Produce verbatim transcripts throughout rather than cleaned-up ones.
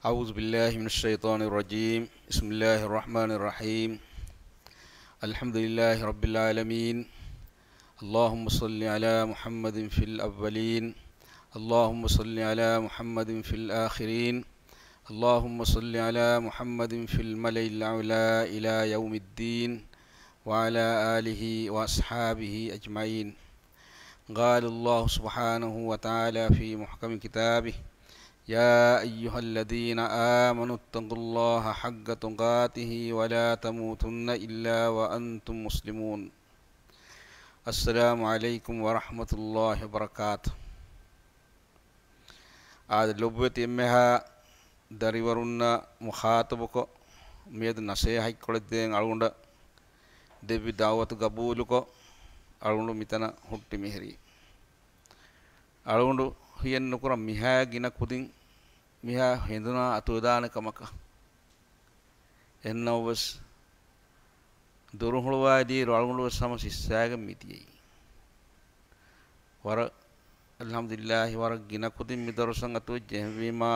أعوذ بالله من الشيطان الرجيم. بسم الله الرحمن الرحيم. الحمد لله رب العالمين. اللهم صل على محمد في الأولين. اللهم صل على محمد في الآخرين. اللهم صل على محمد في الملأ الأعلى إلى يوم الدين، وعلى آله وأصحابه أجمعين. قال الله سبحانه وتعالى في محكم كتابه: يا أيها الذين آمنوا اتقوا الله حق تقاته ولا تموتن إلا وأنتم مسلمون. السلام عليكم ورحمة الله وبركاته. އާދެ، ލޮބުވެތި އެންމެހާ ދަރިވަރުންނަށް މުޚާޠަބުކޮށް، މިއަދު ނަސޭހަތްކޮޅެއް ދޭން އަޅުގަނޑަށް ދެއްވި ދަޢުވަތު ގަބޫލުކޮށް، އަޅުގަނޑު މިތަނަށް ހުއްޓި މިހިރީ. އަޅުގަނޑު ހިޔެއްނުކުރަން މިހާ ގިނަ ކުދިން، މިހާ ހެނދުނާ އަތުވެދާނެ ކަމަކަށް. އެހެންނަމަވެސް، ދުރުހުޅުވާލިއިރު އަޅުގަނޑުވެސް ހަމަ ސިއްސާގެން މިދިޔައީ. ވަރަށް، އަލްޙަމްދުލިއްލާހި، ވަރަށް ގިނަ ކުދިން މި ދަރުސަށް އަތުވެއްޖެ. އެހެންވީމާ،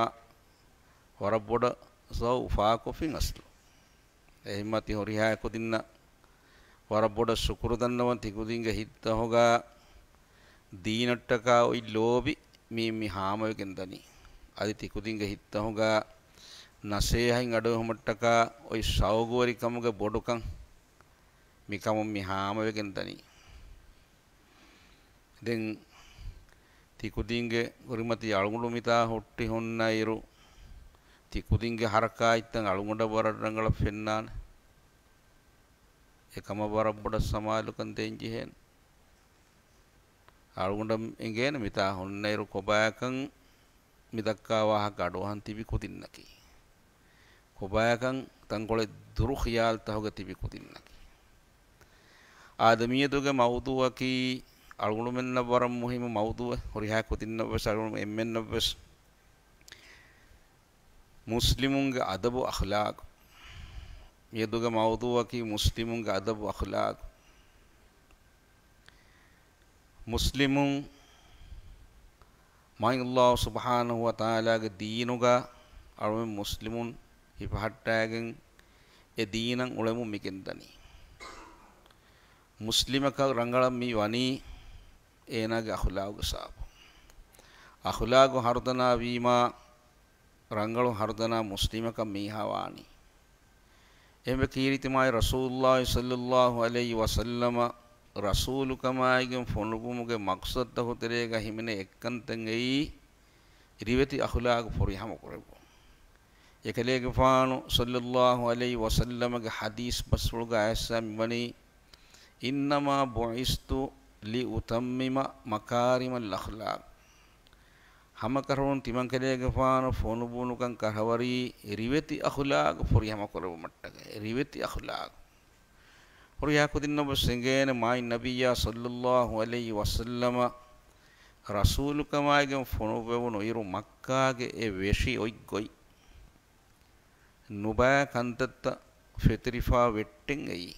ވަރަށް ބޮޑަށް ސަބަބު އުފާކޮށްފިން އަސްލު. އެހެންމަ ތި ހުރިހާ ކުދިންނަށް ވަރަށް ބޮޑަށް ޝުކުރު ދަންނަވަން. ތި ކުދިންގެ ހިތްތަހުގަ ދީނަށްޓަކާ އޮތް ލޯބި މި، މި ހާމަވެގެން ދަނީ. އަދި ތި ކުދިންގެ ހިތްތަހުގަ ނަސޭހަތް އަޑުއެހުމަށްޓަކާ އޮތް ޝައުގުވެރިކަމުގެ ބޮޑުކަން މިކަމުން މި ހާމަވެގެން ދަނީ. ދެން ތި ކުދިންގެ ކުރިމަތީ އަޅުގަނޑު މިތާ ހުއްޓި ހުންނައިރު، ތި ކުދިންގެ ހަރަކާތްތައް އަޅުގަނޑަށް ވަރަށް ރަނގަޅަށް ފެންނާނެ. އެކަމަށް ވަރަށް ބޮޑަށް ސަމާލުކަން ދޭން ޖެހޭނެ. އަޅުގަނޑަށް އެނގޭނެ މިތާ ހުންނައިރު ކޮބާކަން މި ދައްކާ ވާހަކަ އަޑުއަހަން ތިބި ކުދިންނަކީ. ކޮބާކަން ތަންކޮޅެއް ދުރު ޚިޔާލްތަހުގަ ތިބި ކުދިންނަކީ. އާދެ، މިއަދުގެ މައުޟޫޢަކީ އަޅުގަނޑުމެންނަށް ވަރަށް މުހިއްމު މައުޟޫޢެއް. ހުރިހާ ކުދިންނަށްވެސް އަޅުގަނޑު އެންމެންނަށްވެސް މުސްލިމުންގެ އަދަބު އަޚްލާޤު. މިއަދުގެ މައުޟޫޢަކީ މުސްލިމުންގެ އަދަބު އަޚްލާޤު. މުސްލިމުން މާތް ﷲ ސުބްޙާނަހޫ ވަތަޢާލާގެ ދީނުގަ އަޅުމެން މުސްލިމުން ހިފަހައްޓާގެން އެ ދީނަށް އުޅެމުން މިގެންދަނީ. މުސްލިމަކަށް ރަނގަޅަށް މި ވަނީ އޭނާގެ އަޚުލާގުގެ ސަބަބުން. އަޚުލާގު ހަރުދަނާ ވީމާ، ރަނގަޅު ހަރުދަނާ މުސްލިމަކަށް މީހާ ވާނީ. އެހެންވެ ކީރިތި މާތް ރަސޫލުﷲ ޞައްލަﷲ ޢަލައިހި ވަސައްލަމަ ރަސޫލުކަމާއިގެން ފޮނުއްވުމުގެ މަޤްޞަދުތަކުގެ ތެރޭގަ ހިމެނޭ އެއްކަންތައް އެއީ، ރިވެތި އަޚުލާގު ފުރިހަމަ ކުރެއްވުން. އެކަލޭގެފާނު ޞައްލަﷲ ޢަލައިހި ވަސައްލަމަގެ ޙަދީޘް ބަސްފުޅުގަ އައިސްފަ މިވަނީ، إنما بعثت لأتمم مكارم الأخلاق. ހަމަކަށަވަރުން ތިމަންކަލޭގެފާނު ފޮނުއްވުނުކަން ކަށަވަރީ ރިވެތި އަޚުލާގު ފުރިހަމަ ކުރެއްވުމަށްޓަކައި، ރިވެތި އަޚުލާގު. ހުރިހާ ކުދިންނަށްވެސް އެނގޭނެ މާތް ނަބިއްޔާ ޞައްލަﷲ ޢަލައިހި ވަސައްލަމަ ރަސޫލުކަމާއިގެން ފޮނުއްވެވުނު އިރު މައްކާގެ އެ ވެށި އޮތް ގޮތް. ނުބައި ކަންތައްތައް ފެތުރިފާ ވެއްޓެން އެއީ.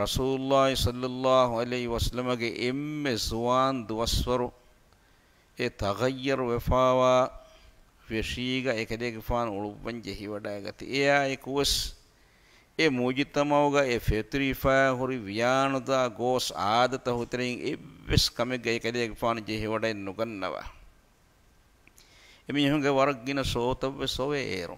ރަސޫލުﷲ ޞައްލަﷲ ޢަލައިހި ވަސައްލަމަގެ އެންމެ ޒުވާން ދުވަސްވަރު އެ ތަޣައްޔަރު ވެފާވާ ވެށީގަ އެކަލޭގެފާނު އުޅުއްވަން ޖެހިވަޑައިގަތީ. އެއާއެކުވެސް އެ މުޖުތަމަޢުގަ އެ ފެތުރިފާ ހުރި ވިޔާނުދާ ގޯސް އާދަތައް ހުތެރެއިން އެއްވެސް ކަމެއްގަ އެކަލޭގެފާނު ޖެހިވަޑައެއް ނުގަންނަވާ. އެމީހުންގެ ވަރަށް ގިނަ ޝޯތައްވެސް އޮވޭ އޭރު.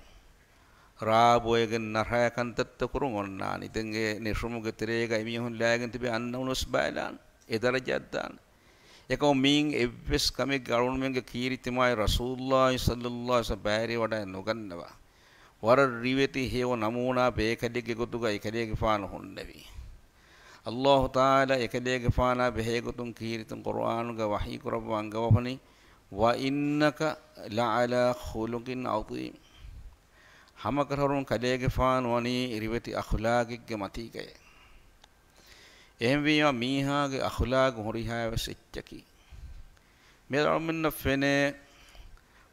ރާ ބޮއެގެން ނަރަހައި ކަންތައްތައް ކުރުން އޮންނާނީ. ދެން އެ ނެށުމުގެ ތެރޭގަ އެމީހުން ލާގެން ތިބެ އަންނަމުނުވެސް ބައިލާނެ. އެ ދަރަޖައަށް ދާނެ. އެކަމު މިއިން އެއްވެސް ކަމެއްގެ އަޅުގަނޑުމެންގެ ކީރިތި މާތް ރަސޫލުﷲ ޞައްލަﷲ ޢަލައިހި ވަސައްލަމަ ބައިވެރިވަޑައެއް ނުގަންނަވާ. ވަރަށް ރިވެތި ހެޔޮ ނަމޫނާ ބޭކަލެއްގެ ގޮތުގަ އެކަލޭގެފާނު ހުންނެވީ. ﷲ ތަޢާލާ އެކަލޭގެފާނާ ބެހޭގޮތުން ކީރިތި ޤުރުއާނުގަ ވަޙީކުރައްވާ އަންގަވަފަނީ، وإنك لعلى خلق عظيم. ހަމަކަށަވަރުން ކަލޭގެފާނު ވަނީ ރިވެތި އަޚުލާގެއްގެ މަތީގައޭ. އެހެންވީމާ މީހާގެ އަޚުލާގު ހުރިހާވެސް އެއްޗަކީ. މިއަދު އަޅުމެންނަށް ފެނޭ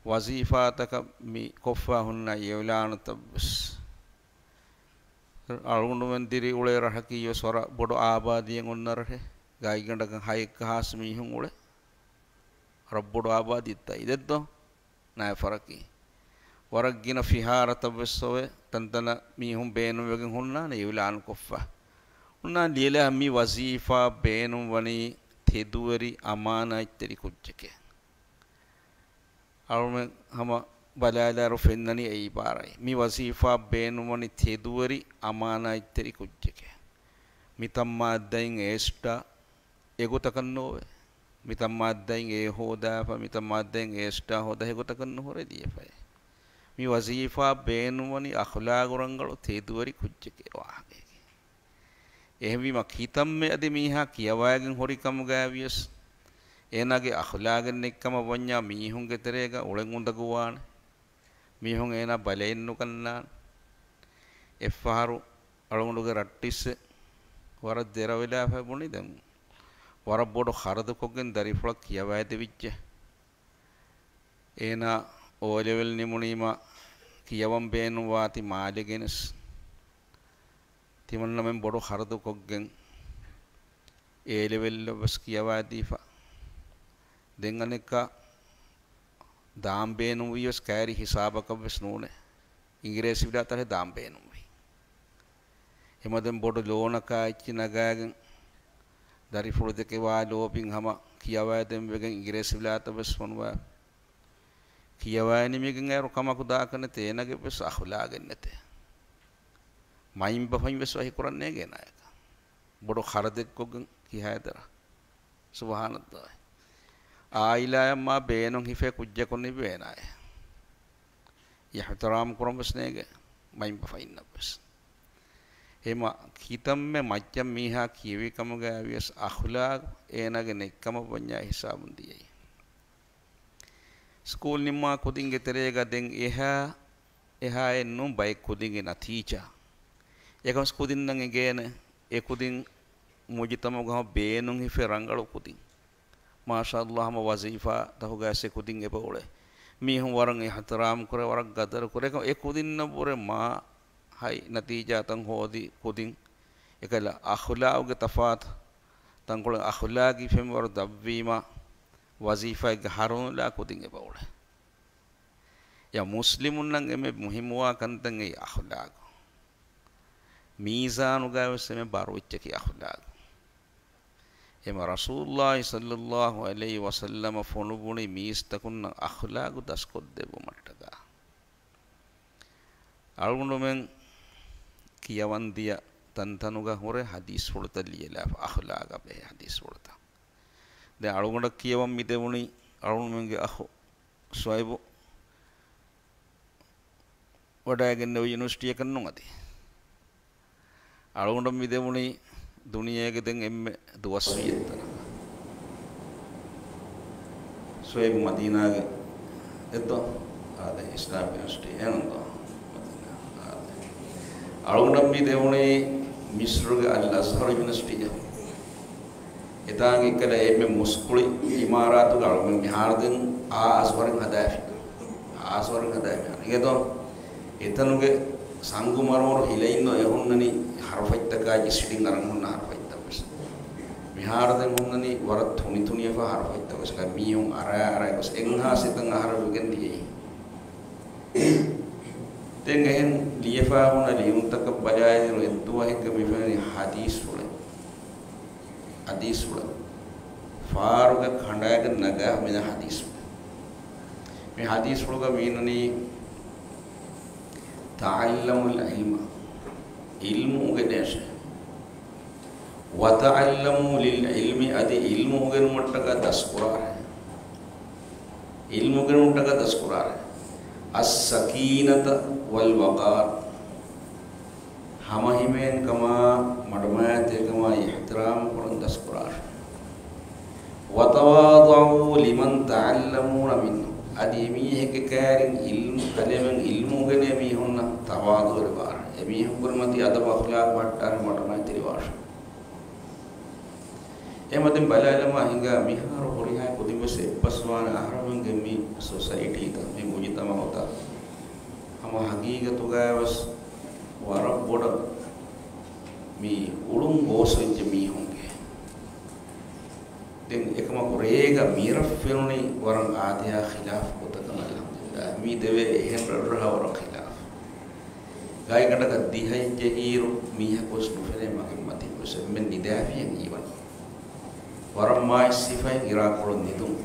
ވަޒީފާތަކަށް މި ކޮށްފަ ހުންނަ އިޢުލާނުތައްވެސް. އަޅުގަނޑުމެން ދިރި އުޅޭ ރަށަކީ ވެސް ވަރަށް ބޮޑު އާބާދީއެއް އޮންނަ ރަށެއް. ގާތްގަނޑަކަށް ހައެއްކަ ހާސް މީހުން އުޅޭ. ވަރަށް ބޮޑު އާބާދީތައް އިދެއްދޯ؟ ނާއި ފަރަކީ. ވަރަށް ގިނަ ފިހާރަތައް ވެސް އޮވެ، ތަންތަނަށް މީހުން ބޭނުންވެގެން ހުންނާނެ އިޢުލާނުކޮށްފަ. ހުންނާނެ ލިޔެލާ މި ވަޒީފާ ބޭނުންވަނީ ތެދުވެރި އަމާނާތްތެރި ކުއްޖެކޭ. އަޅުމެން ހަމަ ބަލާލާރު ފެންނަނީ އެ އިބާރާތް. މި ވަޒީފާ ބޭނުންވަނީ ތެދުވެރި އަމާނާތްތެރި ކުއްޖެކޭ. މިތައް މާއްދައިން އޭސްޓާ އެގޮތަކަށް ނޯވޭ. މިތައް މާއްދައިން އޭ ހޯދާފަ، މިތައް މާއްދައިން އޭސްޓާ ހޯދާ އެގޮތަކަށް ނުހުރެ ލިޔެފައޭ. މި ވަޒީފާ ބޭނުންވަނީ އަޚުލާގު ރަނގަޅު ތެދުވެރި ކުއްޖެކޭ ވާހަކައިގެ. އެހެންވީމަ ކިތަންމެ އަދި މީހާ ކިޔަވައިގެން ހުރި ކަމުގައި ވިޔަސް، އޭނާގެ އަޚުލާގެއް ނެތްކަމަށް ވަންޏާ މީހުންގެ ތެރޭގަ އުޅެން އުނދަގޫވާނެ. މީހުން އޭނާ ބަލައެއް ނުގަންނާނެ. އެއްފަހަރު އަޅުގަނޑުގެ ރައްޓިއްސެއް ވަރަށް ދެރަވެލާފަ ބުނި ދެން ވަރަށް ބޮޑު ޚަރަދުކޮށްގެން ދަރިފުޅަށް ކިޔަވައިދެވިއްޖެ. އޭނާ އޯލެވެލް ނިމުނީމަ ކިޔަވަން ބޭނުންވާތީ މާލެ ގެނެސް. ތިމަންނަމެން ބޮޑު ޚަރަދުކޮށްގެން އޭލެވެލްއަށް ވެސް ކިޔަވައިދީފަ. ދެން އަނެއްކާ ދާން ބޭނުންވީ ވެސް ކައިރި ހިސާބަކަށް ވެސް ނޫނޭ. އިނގިރޭސި ވިލާތަށް ދާން ބޭނުންވީ. އެމަދުން ބޮޑު ލޯނަކާ އެއްޗި ނަގާގެން، ދަރިފުޅު ދެކެ ވާ ލޯބިން ހަމަ ކިޔަވައިދެން ވެގެން އިނގިރޭސި ވިލާތަށް ވެސް ފޮނުވާ. ކިޔަވައި ނިމިގެން އޭރު ކަމަކު ދާކަށް ނެތޭ، އޭނާގެ ވެސް އަޚުލާގެއް ނެތޭ. މައިންބަފައިން ވެސް ވަހިކުރަން ނޭނގޭ އޭނާޔަކަށް. ބޮޑު ޚަރަދެއްކޮށްގެން ކިހާއެއް ދަރާ. ސުބްޙާނައްލާހި. އާއިލާއަށް މާ ބޭނުން ހިފޭ ކުއްޖަކު ނިބޭނާއޭ. އިޙްތިރާމް ކުރަން ވެސް ނޭނގޭ މައިންބަފައިންނަށް ވެސް. އެމަ ކިތަންމެ މައްޗަށް މީހާ ކިޔެވި ކަމުގައި ވިޔަސް އަޚުލާގު އޭނާގެ ނެތްކަމަށް ވަންޏާ ހިސާބުން ދިޔައީ. ސްކޫލް ނިންމާ ކުދިންގެ ތެރޭގަ ދެން އެހާ އެހާއެއް ނޫން ބައެއް ކުދިންގެ ނަތީޖާ. އެކަމަސް ކުދިންނަށް އެނގޭނެ އެ ކުދިން މުޖުތަމަޢުގަ ބޭނުން ހިފޭ ރަނގަޅު ކުދިން. މާޝާﷲ ހަމަ ވަޒީފާ ތަކުގައި އެ ކުދިން އެބަ އުޅޭ. މީހުން ވަރަށް އިޙްތިރާމް ކުރޭ، ވަރަށް ގަދަރު ކުރޭ. އެކަމަ އެ ކުދިންނަށްވުރެ މާ ހަތް ނަތީޖާތައް ހޯދި ކުދިން. އެކަލަ އަޚުލާގުގެ ތަފާތު، ތަންކޮޅެއް އަޚުލާގީ ފެންވަރު ދަށްވީމަ ވަޒީފާއެއްގަ ހަރުނުލާ ކުދިން އެބަ އުޅޭ. އެ މުސްލިމުންނަށް އެންމެ މުހިއްމުވާ ކަންތައް އެއީ އަޚުލާގު. މީޒާނުގައި ވެސް އެންމެ ބާރު އެއްޗަކީ އަޚުލާގު. އެމަ ރަސޫލުﷲ ޞައްލަﷲ ޢަލައިހި ވަސައްލަމަ ފޮނުއްވުނީ މީސްތަކުންނަށް އަޚުލާގު ދަސްކޮށްދެއްވުމަށްޓަކާ. އަޅުގަނޑުމެން ކިޔަވަން ދިޔަ ތަންތަނުގަ ހުރެ ޙަދީޘްފުޅުތައް ލިޔެލާފަ، އަޚުލާގާ ބެހޭ ޙަދީޘްފުޅުތައް. ދެން އަޅުގަނޑަށް ކިޔަވަން މި ދެވުނީ އަޅުގަނޑުމެންގެ އަޚު ޝުޢައިބު ވަޑައިގެންނެވި ޔުނިވަރސިޓީއަކަށް ނޫން އަދި. އަޅުގަނޑަށް މި ދެވުނީ ދުނިޔޭގެ ދެން އެންމެ ދުވަސްވީއްޔަށް ތަނަކަށް. ޝުޢައިބު މަދީނާގެ އެއްދޯ؟ އާދެ، އިސްލާމިކް ޔުނިވަރސިޓީ އެހެންދޯ؟ މަދީނާ. އާދެ. އަޅުގަނޑަށް މި ދެވުނީ މިޞްރުގެ އަލް އަޒްހަރު ޔުނިވަރސިޓީއަށް. އެތާނގެ އެއްކަލަ އެންމެ މުސްކުޅި އިމާރާތުގަ އަޅުގަނޑު މިހާރު ދެން އާ އަޒްހަރު ހަދާފި. އާ އަޒްހަރު ހަދާފި. އިނގޭތޯ؟ އެތަނުގެ ސަނގުމަރުވަރު ހިލައިންނޯ އެ ހުންނަނީ ހަރުފަތްތަކާ ޖެއްސިޑިން އަރަން ހުންނަ ހަރުފަތްތައް ވެސް. މިހާރު ދެން ހުންނަނީ ވަރަށް ތުނިތުނިއެފާ ހަރުފަތްތައް ވެސް. މީހުން އަރާ އަރާ ގޮސް އެއްހާސް އެތަން އަހަރަށް ވެގެން ދިޔައީ. ދެން އެހެން ލިޔެފާ ހުންނަ ލިޔުންތަކަށް ބަލާއިރު އެއްދުވަހެއްގަ މި ފެނުނީ ޙަދީޘްފުޅެއް. ޙަދީޘްފުޅެއް. ފާރުގަ ކަނޑާގެން ނަގާ މި ޙަދީޘްފުޅެއް. މި ޙަދީޘްފުޅުގަ މި އިންނަނީ تعلموا العلم، ޢިލްމު އުނގެނޭށޭ. وتعلموا للعلم، އަދި ޢިލްމު އުނގެނުމަށްޓަކާ ދަސްކުރާށޭ. ޢިލްމު އުނގެނުމަށްޓަކާ ދަސްކުރާށޭ. السكينة والوقار، ހަމަހިމޭންކަމާ، މަޑުމައިތިކަމާ އިޙްތިރާމް ކުރަން ދަސްކުރާށޭ. وتواضعوا لمن تعلمون منه، އަދި އެމީހެއްގެ ކައިރިން ޢިލްމު، އަލިމެން ޢިލްމު އުނގެނޭ މީހުންނަށް ތަވާޟުޢުވެރިވާށޭ. އެމީހުން ކުރިމަތީ އަދަބު އަޚްލާޤު ހައްޓާށޭ، މަޑުމައިތިރިވާށޭ. އެމަދިން ބަލާލަމާ ހިނގާ މިހާރު ހުރިހާ ކުދިން ވެސް އެއްބަސްވާނެ އަހަރުމެންގެ މި ސޮސައިޓީތައް، މި މުޖުތަމަޢުތައް ހަމަ ހަގީގަތުގައި ވެސް ވަރަށް ބޮޑަށް މި އުޅުން ގޯސްވެއްޖެ މީހުންގެ. ދެން އެކަމަކު ރޭގަ މިރަށް ފެނުނީ ވަރަށް އާދަޔާ ޚިލާފު ގޮތަކަށް، އަލްޙަމްދުލިއްލާހް. މި މި ދެވޭ އެހެން ރަށްރަށާ ވަރަށް ޚިލާފު. ގާތްގަނޑަކަށް ދިހައެއް ޖެހިއިރު މީހަކުވެސް ނުފެނޭ މަގެއް މަތިން ވެސް އެންމެން ނިދާފިއެއް ހީވަނީ. ވަރަށް މާތް ސިފައިން އިރާކޮޅުން ނިދުން.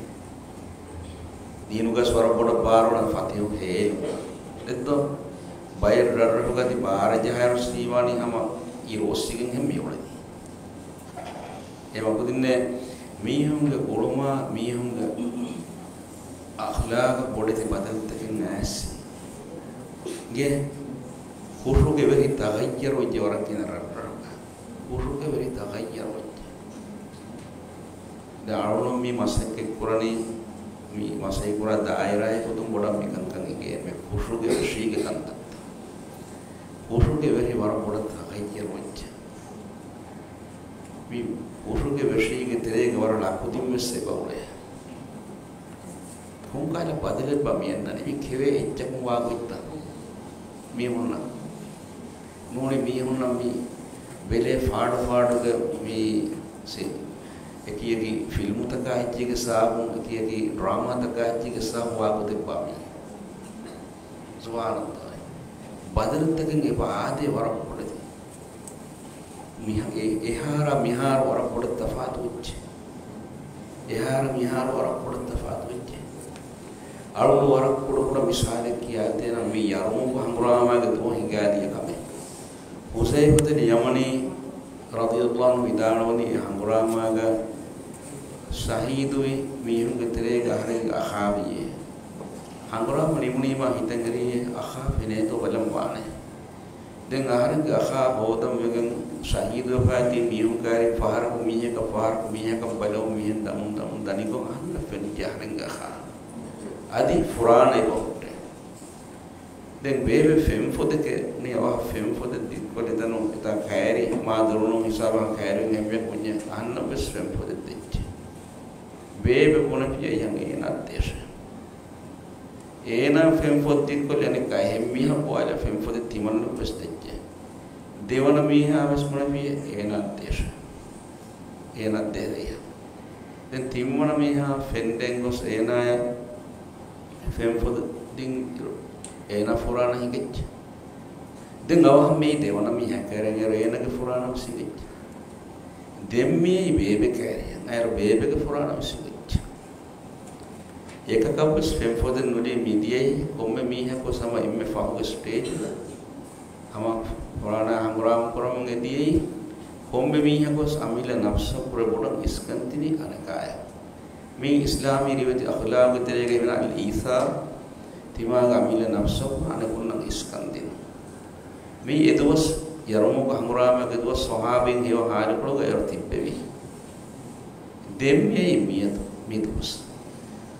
ދީނުގަސް ވަރަށް ބޮޑަށް ބާރުއަޅަން ފަތިހު ހޭލުން. އެއްދޯ؟ ބައެއް ރަށްރަށުގަ އަދި ބާރަ ޖަހާއިރު ސީވާނީ ހަމަ އިރު އޮއްސިގެންހެން މިއުޅެނީ. އެ މަގުދިންނޭ މީހުންގެ އުޅުމާ މީހުންގެ އަޚްލާގަށް ބޮޑެތި ބަދަލުތަކެއް އައިސް. ގެ ކުށުގެ ވެރި ތަޣައްޔަރު ވެއްޖެ ވަރަށް ގިނަ ރަށްރަށުގަ. ކުށުގެ ވެރި ތަޣައްޔަރު ވެއްޖެ. ދެ އަޅުން މި މަސައްކަތް ކުރަނީ، މި މަސައްކަތް ކުރާ ދާއިރާއެއް ގޮތުން ބޮޑަށް މިކަންކަން އެނގޭ މެ ކުށުގެ ވެށީގެ ކަންތައްތައް. ކުށުގެ ވެރި ވަރަށް ބޮޑަށް ތަޣައްޔަރު ވެއްޖެ. މި ކުށުގެ ވެށީގެ ތެރޭގަ ވަރަށް ލަކުދިން ވެސް އެބަ އުޅޭ. ކޮންކަހަލަ ބަދަލެއްބާ މި އަންނަނީ؟ މި ކެވޭ އެއްޗަކުން ވާ ގޮތްތަ މީހުންނަށް؟ ނޫނީ މީހުންނަށް މި ބެލޭ ފާޑު ފާޑުގެ މި ސި-، އެކި އެކި ފިލްމުތަކާ އެއްޗެއްގެ ސަބަބުން، އެކި އެކި ޑްރާމާތަކާ އެއްޗެއްގެ ސަބަބުން ވާ ގޮތެއްބާ މީ؟ ސުބްޙާނައްލާހް. ބަދަލުތަކެއް އެބަ އާދޭ ވަރަށް ބޮޑެތި. މިހާ-، އެ-، އެހާރާ މިހާރު ވަރަށް ބޮޑަށް ތަފާތު ވެއްޖެ. އެހާރާ މިހާރު ވަރަށް ބޮޑަށް ތަފާތު ވެއްޖެ. އަޅުގަނޑު ވަރަށް ކުޑަކުޑަ މިސާލެއް ކިޔާދޭނަން މި ޔަރްމޫކު ހަނގުރާމާގެ ދުވަހު ހިނގާދިޔަ ކަމެއް. ޙުޛައިފަތު ޔަމަނީ ރަޟިޔަﷲ ޢަންހު ވިދާޅުވަނީ އެ ހަނގުރާމާގަ ޝަހީދުވި މީހުންގެ ތެރޭގަ އަހަރެންގެ އަޚާވިއޭ. ހަނގުރާމަ ނިމުނީމާ ހިތަށް އެރީ އެ އަޚާ ފެނޭތޯ ބަލަން ވާނެ. ދެން އަހަރެންގެ އަޚާ ހޯދަން ވެގެން ޝަހީދުވެފައިތީ މީހުން ކައިރިން ފަހަރަކު މީހަކަށް ފަހަރަކު މީހަކަށް ބަލަމުން މިހެން ދަމުން ދަމުން ދަނިކޮށް އަހަންނަށް ފެނިއްޖެ އަހަރެންގެ އަޚާ. އަދި ފުރާނަ އެބަހުއްޓޭ. ދެން ބޭބެ ފެންފޮދެކޭ ނިޔަވާ ފެންފޮދެއް ދިއްކޮށްލި ތަނުން އެތާ ކައިރި މާ ދުރުނު ހިސާބަށް ކައިރިން އެންމެ ކުއްޖެއް އަހަންނަށް ވެސް ފެންފޮދެއް ދެއްޗެ. ބޭބެ ބުނެފިޔަ އެހެން އޭނާ ދޭށޭ. އޭނާ ފެންފޮދެއް ދިއްކޮށްލި އަނެއްކާ އެހެން މީހަކު އާލަ ފެންފޮދެއް ތިމަންނަށް ވެސް ދެއްޗެ. ދެވަނަ މީހާ ވެސް ބުނެފިޔަ އޭނާ ދޭށޭ. އޭނާ ދޭ ދެއްޗެ. ދެން ތިންވަނަ މީހާ ފެން ދޭން ގޮސް އޭނާޔަށް ފެންފޮދު ދިން އިރު އޭނާ ފުރާނަ ހިނގައްޖެ. ދެން އަވަހަށް މިއީ ދެވަނަ މީހާ ކައިރިން އޭރު އޭނާގެ ފުރާނަ ވެސް ހިނގައްޖެ. ދެން މިއީ ބޭބެ ކައިރިއަށް އޭރު ބޭބެގެ ފުރާނަ ވެސް ހިނގައްޖެ. އެކަކަށް ވެސް ފެންފޮދެއް ނުލީ މިދިޔައީ ކޮންމެ މީހަކު ވެސް ހަމަ އެންމެ ފަހުގެ ސްޓޭޖުގަ ހަމަ ފުރާނަ ހަނގުރާމަ ކުރަމުން އެދިޔައީ ކޮންމެ މީހަކު ވެސް އަމިއްލަ ނަފްސަށް ކުރެ ބޮޑަށް އިސްކަން ދިނީ އަނެކާޔަށް. މީ އިސްލާމީ ރިވެތި އަޚުލާގުގެ ތެރޭގައި ވެނަ އަލް އީސާރު ތިމާގެ އަމިއްލަ ނަފްސަކު އަނެކުންނަށް އިސްކަން ދިނުން. މީ އެދުވަސް ޔަރުމޫކު ހަނގުރާމައިގެ ދުވަސް ޞަޙާބީން ހެޔޮ ހާލުކޮޅުގަ އޭރު ތިއްބެވި. ދެން މިއީ މިއަދު މި ދުވަސް.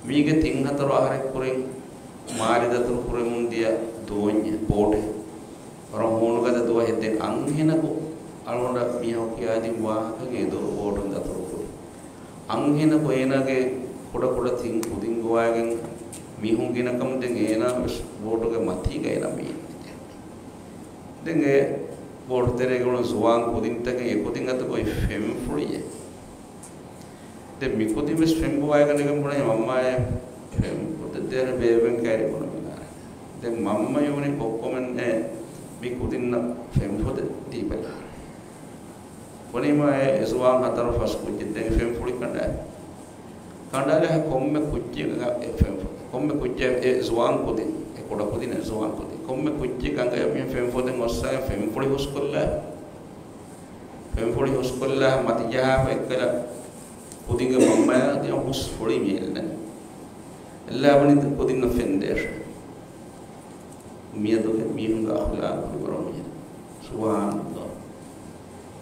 މީގެ ތިން ހަތަރު އަހަރެއް ކުރިން މާލެ ދަތުރު ކުރެމުން ދިޔަ ދޯންޏެއް ބޯޓެއް. ވަރަށް ހޫނުގަދަ ދުވަހެއް ދެން އަންހެނަކު އަޅުގަނޑަށް މީހަކު ކިޔާދިން ވާހަކަގެ ދޮރު ބޯޓުން ދަތުރު ކުރި. އަންހެނަކު އޭނާގެ ކުޑަކުޑަ ތިން ކުދިން ގޮވާގެން މީހުން ގިނަކަމުން ދެން އޭނާ ވެސް ބޯޓުގެ މަތީގަ އޭނާ މީހުން ދެން އެ ބޯޓު ތެރޭގަ އުޅުނު ޒުވާން ކުދިންތަކެއް އެ ކުދިން އަތުގައި ފެންފުޅިއެއް. ދެން މި ކުދިން ވެސް ފެން ބޮވާގަނެގެން ބުނޭ މަންމާއޭ ފެން ފޮދެއް ދޭނެ ބޭބެން ކައިރި ބުނަމިނާރެ. ދެން މަންމަ ޔޫނި ކޮއްކޮމެން އެ މި ކުދިންނަށް ފެން ފޮދެއް ދީބަލާރެ. ވަނީމާ އެ ޒުވާން ހަތަރު ފަސް ކުއްޖެއް ދެން ފެން ފުޅި ކަނޑާ. ކަނޑާލާ ކޮންމެ ކުއްޖެއް އެ ފެން ފޮދެއް. ކޮންމެ ކުއްޖެއް އެ ޒުވާން ކުދިން. އެ ކުޑަ ކުދިން އެ ޒުވާން ކުދިން. ކޮންމެ ކުއްޖެއް އަނގަޔަށް މި ފެން ފޮދެއް އޮއްސާ ފެން ފުޅި ހުސްކޮށްލާ. ފެންފުޅި ހުސްކޮށްލާ މަތި ޖަހާފަ އެއްކަލަ ކުދިންގެ މަންމަޔާ ދިޔަ ހުސް ފުޅި މި އެއްލަނީ. އެއްލާ ބުނި ކުދިންނަށް ފެން ދޭށޭ. މިއަދުގެ މީހުންގެ އަޚުލާގު ކުރި ވަރަށް މިހެން. ސުބްޙާނައްލާހް.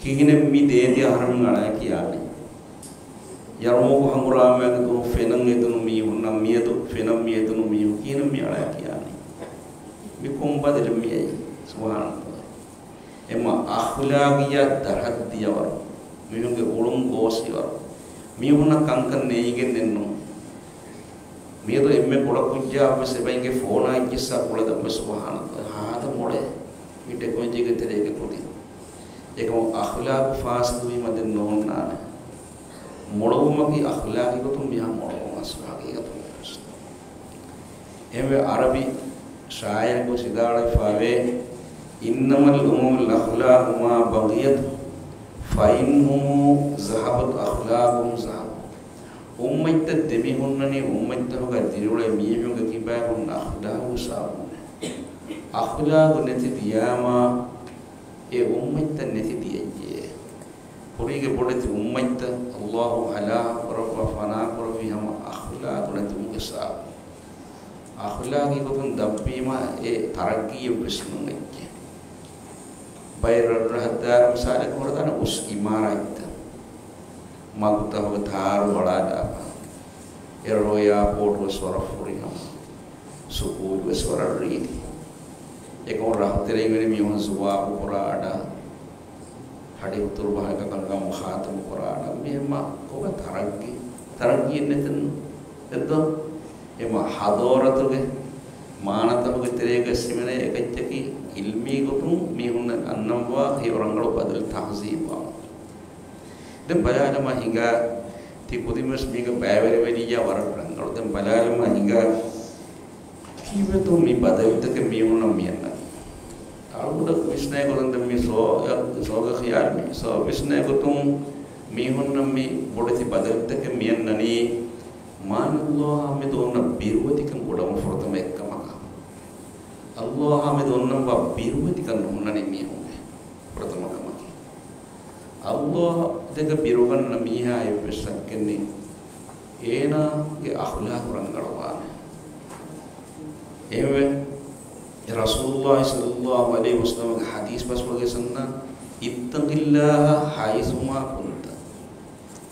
ކިހިނެއް މި ދޭތި އަހަރެމެން އަޅާ ކިޔާނީ؟ ޔަރުމޫކު ހަނގުރާމައިގެ ދުވަހު ފެނަށް އެދުނު މީހުންނަށް މިއަދު ފެނަށް މި އެދުނު މީހުން ކިހިނެއް މި އަޅާ ކިޔާނީ؟ މި ކޮން ބަދަލެއް މި އައީ؟ ސުބްޙާނައްލާހް. އެމަ އަޚުލާގިއްޔާ ދަށަށް ދިޔަވަރު، މީހުންގެ އުޅުން ގޯސްވިވަރު، މީހުންނަށް ކަންކަން ނޭނގެން ނެއްނު. މިއަދު އެންމެ ކުޑަ ކުއްޖާ ވެސް އެބައިނގެ ފޯނާ އެއްޗިއްސާ ކުޅަދަން ވެސް ސުބްޙާނައްލާހް. ހާދަ މޮޅޭ މި ޓެކްނޮލޮޖީގެ ތެރޭގެ ކުދިން. އެކަމު އަޚުލާގު ފާސިދުވީމަ ދެން ނޯންނާނެ. މޮޅުވުމަކީ އަޚުލާގީ ގޮތުން މިހާ މޮޅުވުން އަސްލު ހަގީގަތުން ވެސް. އެހެންވެ، ޢަރަބި ޝާއިރަކު ވިދާޅުވެފައިވޭ، إنما الأمم الأخلاق ما بقيت، فإن هم ذهبت أخلاقهم ذهبوا. އުއްމަތްތައް ދެމިހުންނަނީ، އުއްމަތްތަކުގަ ދިރިއުޅޭ މީހުންގެ ކިބާ ހުންނަ އަޚްލާގު ސަބަބުން. އަޚްލާގު ނެތި ދިޔާމާ، އެ އުއްމަތްތައް ނެތި ދިޔައްޔޭ. ކުރީގެ ބޮޑެތި އުއްމަތްތައް ﷲ ހަލާކު ކުރައްވާ ފަނާ ކުރެއްވީ ހަމަ އަޚްލާގު ނެތުމުގެ ސަބަބުން. އަޚްލާގީ ގޮތުން ދަށްވީމަ އެ ތަރައްގީއެއް ވެސް ނުވެއްޖެ. ބައެއް ރަށްރަށަށް ދާއިރު މިސާލަކަށް ހުރެދާނެ އުސް އިމާރާތްތައް. މަގުތަކުގެ ތާރު އަޅާލާފަ. އެރޮ އެއާޕޯޓު ވެސް ވަރަށް ފުރިހަމަ. ސުކޫލު ވެސް ވަރަށް ރީތި. އެކަމު ރަށުތެރެއިން ވެނި މީހުން ޒުވާބު ކުރާ އަޑާ، ހަޑި ހުތުރު ބަހަކަށް ކަންކަން ޚާތުމު ކުރާ އަޑާ، މި ހަމަ ކޮބާ ތަރައްގީ؟ ތަރައްގީއެއް ނެތެއްނު އެއްދޯ؟ އެމަ ޙަޟާރަތުގެ މާނަތަކުގެ ތެރޭގަ ހިމެނޭ އެކައްޗަކީ ޢިލްމީ ގޮތުން މީހުންނަށް އަންނަންވާ ހެޔޮ ރަނގަޅު ބަދަލު ތަހުޒީބު ވާން. ދެން ބަލާލަމާ ހިނގާ، ތި ކުދިންވެސް މީގަ ބައިވެރިވެލިއްޔާ ވަރަށް ރަނގަޅު. ދެން ބަލާލަމާ ހިނގާ، ކީއްވެތޯ މި ބަދަލުތަކެއް މީހުންނަށް މިއަންނަނީ؟ އަޅުގަނޑަށް ވިސްނޭ ގޮތުން ދެން މި ސޯ-، ސޯގަ ޚިޔާލު މި ސޯ ވިސްނޭ ގޮތުން މީހުންނަށް މި ބޮޑެތި ބަދަލުތަކެއް މިއަންނަނީ، މާތް ﷲ އާ މެދު އޮންނަ ބިރުވެތިކަން ކުޑަވުން ފުރަތަމަ އެއްކަމަކަށް. ﷲ އާ މެދު އޮންނަންވާ ބިރުވެތިކަން ނުހުންނަނީ މީހުންގެ ފުރަތަމަ ކަމަކީ. ﷲ ދެކެ ބިރުގަންނަ މީހާ އެއްވެސް ޝައްކެއް ނެތް އޭނާގެ އަޚްލާޤު ރަނގަޅުވާނެ. އެހެންވެ، ރަސޫލުﷲ ޞައްލަﷲ ޢަލައިހި ވަސައްލަމަގެ ޙަދީޘް ބަސްފުޅުގައި އޮންނަ، اتق الله حيثما كنت.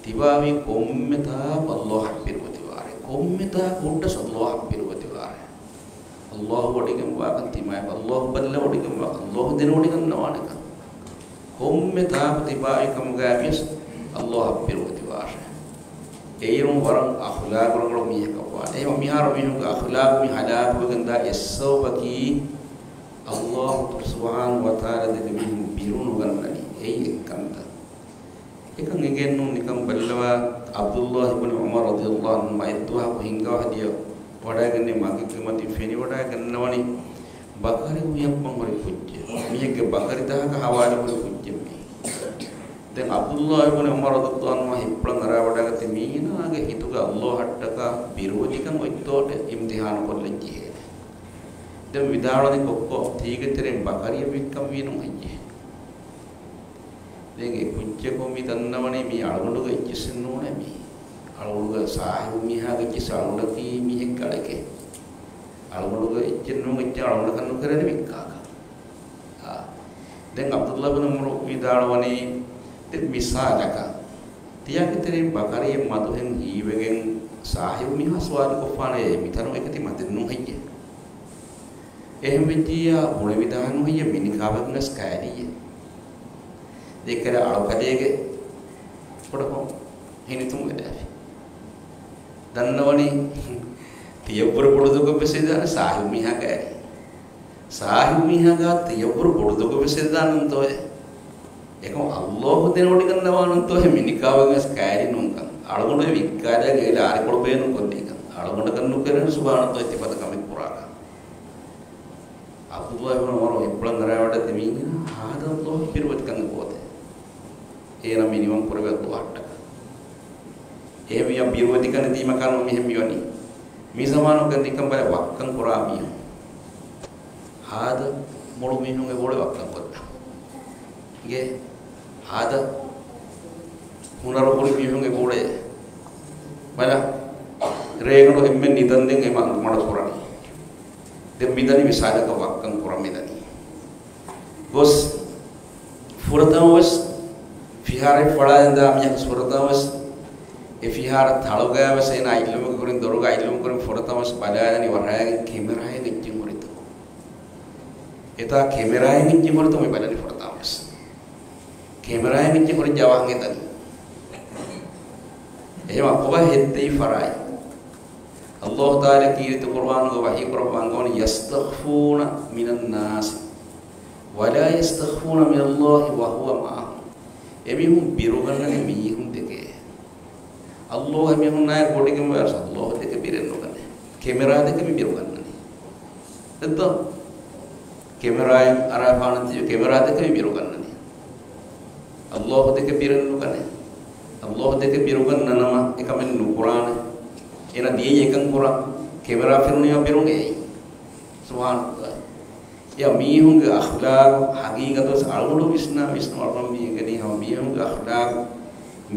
ތިބާވީ ކޮންމެ ތާކު ﷲ އަށް ބިރުވެތިވާރޭ. ކޮންމެ ތާކު ހުއްޓަސް ﷲ އަށް ބިރުވެތިވާރޭ. ﷲ ވޮޑިގެންވާކަން ތިމާޔަކަށް، ﷲ ބައްލަވޮޑިގެންވާކަން، ﷲ ދެނެވޮޑިގަންނަވާނެކަން. ކޮންމެ ތާކު ތިބާވީ ކަމުގައިވިޔަސް ﷲ އަށް ބިރުވެތިވާށޭ. އެއިރުން ވަރަށް އަޚްލާޤު ރަނގަޅު މީހަކަށްވާނެ. އެހެން މިހާރު މީހުންގެ އަޚްލާޤު މި ހަލާކުވެގެންދާ އެއް ސަބަބަކީ، ﷲ ސުބްޙާނަހޫ ވަތަޢާލާ ދެކެ މީހުން ބިރުނުގަންނަނީ. އެއީ އެއްކަންތައް. އެކަން އެނގެންނޫން ނިކަން ބައްލަވާ، ޢަބްދުﷲ އިބްނު ޢުމަރު ރަޟިޔަﷲ ޢަންހުމާ އެއްދުވަހަކު ހިންގާ ހަދިޔަ ވަޑައިގެންނެވި މަގެއްގެ މަތިން ފެނިވަޑައިގަންނަވަނީ ބަކަރި ހުއްޔަށް ވަންހުރި ކުއްޖެއް. މީހެއްގެ ބަކަރި ދަހަކަށް ހަވާލުހުރި ކުއްޖެއް މީ. ދެން ޢަބްދުﷲ އިބްނު ޢުމަރު ރަޟިޔަﷲ ޢަންހުމާ ހިތްޕުޅަށް އަރާވަޑައިގަތީ މީނާގެ ހިތުގަ ﷲ އަށްޓަކާ ބިރުވެތިކަން އޮތްތޯ އިމްތިޙާނު ކޮށްލަން ޖެހޭނެ. ދެން ވިދާޅުވަނީ ކޮއްކޮ ތީގެ ތެރެއިން ބަކަރިއެއް ވިއްކަން ވީނު ހެއްޔޭ؟ ދެން އެ ކުއްޖަކު މި ދަންނަވަނީ މީ އަޅުގަނޑުގެ އެއްޗިއްސެއް ނޫނޭ މީ. އަޅުގަނޑުގެ ސާހިބު މީހާގެ އެއްޗިއްސެއް އަޅުގަނޑަކީ މީހެއްގެ އަޅެކޭ. އަޅުގަނޑުގެ އެއްޗެއް ނޫން އެއްޗެއް އަޅުގަނޑަކަށް ނުކެރޭނެ ވިއްކާކަށް. އާ. ދެން ޢަބްދުﷲ ބިން ޢުމަރު ވިދާޅުވަނީ ދެން މިސާލަކަށް ތިޔަގެ ތެރެއިން ބަކަރިއެއް މަދުހެން ހީވެގެން ސާހިބު މީހާ ސުވާލުކޮށްފާނެ އޭ މިތަނުން އެކަތި މަދެއް ނޫން ހެއްޔޭ؟ އެހެން ވެއްޖިއްޔާ ބުނެވިދާނު ހެއްޔޭ މިނިކާވެގެން ވެސް ކައިރިއްޔޭ. ދެކެރ އަޅުކަލޭގެ ކުޑަކޮށް ހިނިތުންވެލާފި. ދަންނަވަނީ ތިޔަށްވުރެ ބޮޑު ދޮގެއް ވެސް ވެދާނެ ސާހިބު މީހާ ކައިރި. ސާހިބު މީހާގާ ތިޔަށްވުރެ ބޮޑު ދޮގެއް ވެސް ވެދާނަންތޯއޭ؟ އެކަމު ﷲ ދެނެވޮޑިގަންނަވާނަންތޯއޭ މިނިކާވެގެން ވެސް ކައިރި ނޫންކަން. އަޅުގަނޑު ވިއްކާލާގެ އެ ލާރިކޮޅު ބޭނުން ކޮށްލީކަން. އަޅުގަނޑަކަށް ނުކެރޭނެ ސުބްޙާނަﷲ ތިފަދަ ކަމެއް ކުރާކަށް. ޢަބްދުﷲ އިބްނު ޢުމަރު ހިތްޕުޅަށް އަރާވަޑައިގަތީ މީނާ ހާދަ ﷲ ބިރުވެތިކަން އެބައޮތޭ. އޭނާ މިނިވަން ކުރެވޭ ﷲ އަށްޓަކާ. އެހެންވިއްޔާ ބިރުވެތިކަން ނެތީމަ ކާނު މިހެން މިވަނީ. މި ޒަމާނުގަ ނިކަން ބަލަ ވައްކަން ކުރާ މީހުން. ހާދަ މޮޅު މީހުން އެބައުޅޭ ވައްކަން ކޮށްލަން. އިނގޭ ހާދަ ހުނަރު ހުރި މީހުން އެބައުޅޭ. ބަލަ، ރޭގަނޑު އެންމެން ނިދަންދެން އެ މަ-، މަޑު ކުރަނީ. ދެން މިދަނީ މިސާލަކަށް ވައްކަން ކުރަން މިދަނީ. ގޮސް ފުރަތަމަވެސް ފިހާރައެއް ފަޅާލަން ދާ މީހަކު ފުރަތަމަވެސް އެ ފިހާރަ ތަޅުގައިވެސް އޭނާ އަތްލުމުގެ ކުރިން ދޮރުގަ އަތްލުމުގެ ކުރިން ފުރަތަމަވެސް ބަލާލަނީ ވަށާގެން ކެމެރާއެއް އެއްޗެއް ހުރިތޯ. އެތާ ކެމެރާއެއް އެއްޗެއް ހުރިތޯ މި ބަލަނީ ފުރަތަމަވެސް. ކެމެރާއެއް އެއްޗެއް ހުރި ޖަވާން އެދަނީ. އެހެން ކޮބާ ހެއްދެވި ފަރާތް؟ ﷲ ތަޢާލާ ކީރިތި ޤުރުއާނުގަ ވަޙީ ކުރައްވާ އަންގަވަނީ، يستخفون من الناس ولا يستخفون من الله وهو معهم. އެމީހުން ބިރުގަންނަނީ މީހުން ދެކެ. ﷲ އެމީހުންނާއެކު ވޮޑިގެންވާ ވެސް ﷲ ދެކެ ބިރެއް ނުގަނޭ. ކެމެރާ ދެކެ މި ބިރުގަންނަނީ. އެއްދޯ؟ ކެމެރާއެއް އަރާފާނަން ތިޔަ ކެމެރާ ދެކެ ބިރުގަންނަނީ. އައްލާހު ދެކެ ބިރެއް ނުގަނޭ. އައްލާހު ދެކެ ބިރުގަންނަ ނަމަ އެކަމެއް ނުކުރާނެ. އޭނަ ދިޔައީ އެކަން ކުރަން. ކެމެރާ ފެނުނީމަ ބިރުން އެއީ. ސުބްޙާނައްލާހް. އެ މީހުންގެ އަޚްލާގު ހަގީގަތުވެސް އަޅުގަނޑު ވިސްނާ، ވިސްނާ އަޅުގަނޑު މި އެނގެނީ ހަމަ މީހުންގެ އަޚްލާގު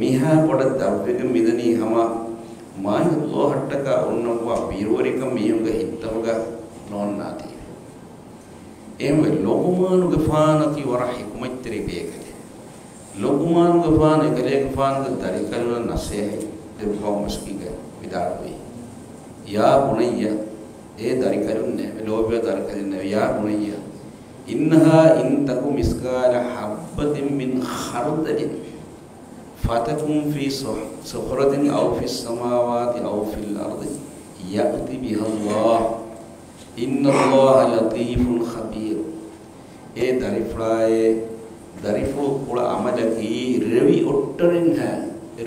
މިހާ ބޮޑަށް ދަށްވެގެން މިދަނީ ހަމަ މާތް އައްލާހަށްޓަކާ އޮންނައްވާ ބިރުވެރިކަން މީހުންގެ ހިތްތަކުގަ ނޯންނާތީވެ. އެހެންވެ، ލުޤުމާނުގެފާނަކީ ވަރަށް ޙިކުމަތްތެރި ބޭކަލެއް. ލުޤުމާނުގެފާނު އެކަލޭގެފާނުގެ ދަރިކަލުންނަށް ނަޞޭޙަތް ދެއްވަމުން ވެސް ކީކޭ ވިދާޅުވީ، يا بني، އޭ ދަރިކަލުންނޭވެ، ލޯބިވާ ދަރިކަލުންނޭވެ، يا بني، إنها إن تك مثقال حبة من خردل فتكن في صخ-، صخرة أو في السماوات أو في الأرض يأت بها الله، إن الله لطيف خبير. އޭ ދަރިފުޅާއޭ، ދަރިފުޅު ކުޅަ އަމަލަކީ ރެވި އޮއްޓަރެއްހާ،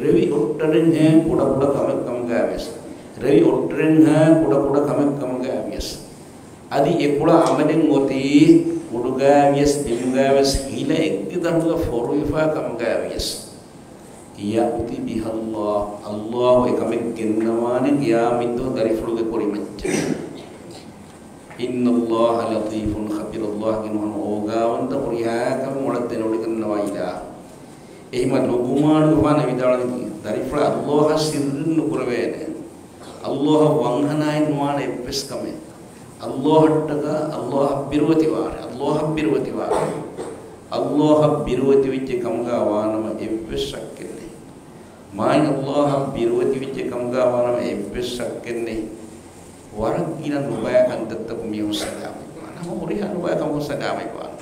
ރެވި އޮއްޓަރެއްހާ ކުޑަކުޑަ ކަމެއް ކަމުގައިވިޔަސް، ރެވި އޮއްޓަރެއްހާ ކުޑަކުޑަ ކަމެއް ކަމުގައިވިޔަސް، އަދި އެ ކުޅަ އަމަލެއް އޮތީ އުޑުގައިވިޔަސް ބިމުގައިވިޔަސް ހިލައެއްގެ ދަށުގަ ފޮރުވިފާ ކަމުގައިވިޔަސް، يأت بها الله، އައްލާހު އެކަމެއް ގެންނަވާނެ ޤިޔާމަތްދުވަހު ދަރިފުޅުގެ ކުރިމައްޗަށް. إن الله لطيف خبير، އައްލާހު ގެންނަވާނެ ހަމަ އޯގާވަންތަ ހުރިހާ ކަމެއް މޮޅަށް ދެނެވޮޑިގަންނަވާ އިލާހު. އެހެންވީމަ ލުޤުމާނުގެފާނަށް ވިދާޅުވި ދަރިފުޅާ އައްލާހަށް ސިއްރެއް ނުކުރެވޭނެ. އައްލާހަށް ވަންހަނާއެއް ނުވާނެ އެއްވެސް ކަމެއް. އައްލާހަށްޓަކާ އައްލާހަށް ބިރުވެތިވާނެ، އައްލާހަށް ބިރުވެތިވާނެ. އައްލާހަށް ބިރުވެތިވެއްޖެ ކަމުގަ ވާނަމަ އެއްވެސް ޝައްކެއް ނެތް. މާތް އައްލާހަށް ބިރުވެތިވެއްޖެ ކަމުގަ ވާނަމަ އެއްވެސް ޝައްކެއް ނެތް. ވަރަށް ގިނަ ނުބައި ކަންތައްތަކުން މީހުން ސަލާމަތްވާނެ. ހަމަ ހުރިހާ ނުބައި ކަމަކުން ސަލާމަތްވާނެ.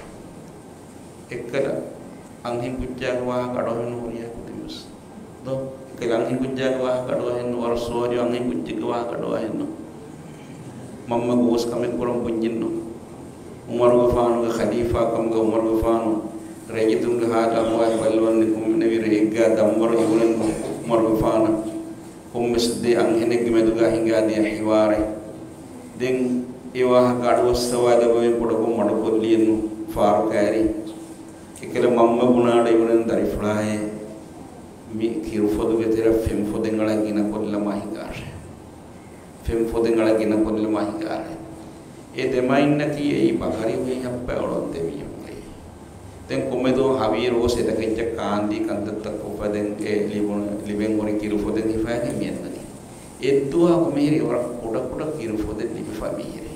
އެއްކަލަ އަންހެން ކުއްޖާގެ ވާހަކަ އަޑުއެހުނު ހުރިހާ ކުދިންވެސް. ދޯ؟ އެއްކަލަ އަންހެން ކުއްޖާގެ ވާހަކަ އަޑުއެހެންނު، ވަރަށް ސޯރީ އަންހެން ކުއްޖެއްގެ ވާހަކަ އަޑުއެހެންނު. މަންމަ ގޯސް ކަމެއް ކުރަން ބުންޏެއްނު. ޢުމަރުގެފާނުގެ ޚަލީފާކަމުގަ ޢުމަރުގެފާނު ރައްޔިތުންގެ ޙާލު އަޙްވާލު ބައްލަވަން ނިކުމެވި ރެއެއްގަ ދަންވަރު އިވުނެއްނު ޢުމަރުގެފާނަށް. ކޮންމެސް ދެ އަންހެނެއްގެ މެދުގަ ހިނގާދިޔަ ޙިވާރެއް. ދެން އެ ވާހަކަ އަޑުއައްސަވާލައްވަމެން ކުޑަކޮށް މަޑުކޮށްލިއެއްނު ފާރު ކައިރި. އެކަލަ މަންމަ ބުނާ އަޑު އިވުނެން ދަރިފުޅާއޭ، މި ކިރުފޮދުގެ ތެރެއަށް ފެންފޮދެއް އަޅާ ގިނަކޮށްލަމާ ހިނގާށޭ. ފެންފޮދެއް އަޅާ ގިނަކޮށްލަމާ ހިނގާށޭ. އެ ދެމައިންނަކީ އެއީ ބަކަރި ހުއިހައްޕައި އޮޅުން ދެމީހުންގައި. ދެން ކޮމެދޯ ހަވީރު ގޮސް އެ ތަކެއްޗަށް ކާންދީ ކަންތައްތައް ކޮށްފަ ދެން އެ ލިބުނު، ލިބެން ހުރި ކިރުފޮދެއް ހިފައިގެން މިއަންނަނީ. އެއްދުވަހަކު މިހިރީ ވަރަށް ކުޑަކުޑަ ކިރުފޮދެއް ލިބިފަ މިހިރީ.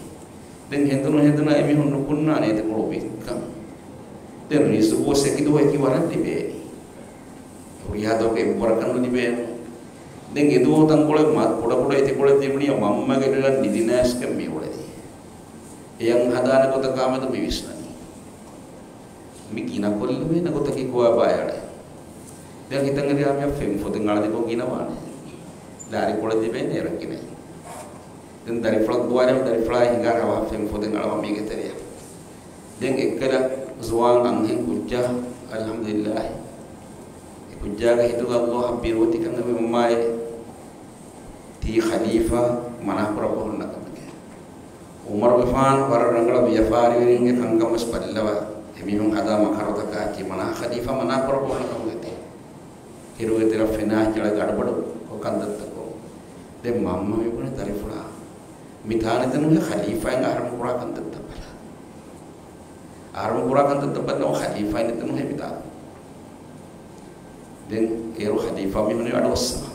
ދެން ހެނދުނު ހެނދުނާ އެމީހުން ނުކުންނާނެ އެތިކޮޅު ވިއްކަން. ދެން ރިޒުގު އެކި ދުވަހަކީ ވަރަށް ލިބޭނީ. ހުރިހާ ދުވަހަކު އެއްވަރަކަށް ނުލިބޭނު. ދެން އެދުވަހު ތަންކޮޅެއް މަ-، ކުޑަކުޑަ އެތިކޮޅެއް ލިބުނީ މަންމަގެ ލޮލަށް ނިދި ނަޔަސްކަން މި އުޅެނީ. އެޔަށް ހަދާނެ ގޮތަކާމެދު މި ވިސްނަނީ. މި ގިނަކޮށްލުމޭނެ ގޮތަކީ ކޮބާ ބާޔަޅެ؟ ދެން ހިތަށް އެރިޔާ މިއަށް ފެންފޮދެއް އަޅަދިކޮށް ގިނަވާނެ. ލާރިކޮޅެއް ލިބޭނެ އޭރަށް ގިނައި. ދެން ދަރިފުޅަށް ގޮވާލެވުނު ދަރިފުޅާ ހިނގާ ރަވާ ފެންފޮދެއް އަޅަވާ މީގެ ތެރެއަށް. ދެން އެއްކަލަ ޒުވާން އަންހެން ކުއްޖާ، އަލްޙަމްދުލިއްލާހި. އެ ކުއްޖާގެ ހިތުގަ އައްލާހަށް ބިރުވެތިކަން އެބަ މައެ. ތީ ޚަލީފާ މަނާކުރައްވަ ހުންނަ ކަމެކޭ. ޢުމަރުގެފާނު ވަރަށް ރަނގަޅަށް ވިޔަފާރިވެރިންގެ ކަންކަން ވެސް ބައްލަވާ، އެމީހުން ހަދާ މަކަރުތަކާއެކީ މަނާ ޚަލީފާ މަނާކުރައްވަ ހުންނަ ކަމުގެ ތެރެއަށް. ކިރުގެ ތެރެއަށް ފެނާ އަޅަ ގަޑުބަޑު ކޮށް ކަންތައްތައް ކޮށް. ދެން މަންމަ މިބުނެ ދަރިފުޅާ. މި ތާނެތަނުގެ ޚަލީފާއިން އަހަރެމެން ކުރާ ކަންތައްތައް ބަލާ. އަހަރެމެން ކުރާ ކަންތައްތައް ބަލާ ޚަލީފާއިން ނެތަނު ހެވިދާ. ދެން އޭރު ޚަލީފާ މިހުން އަޑުއައްސަވާ.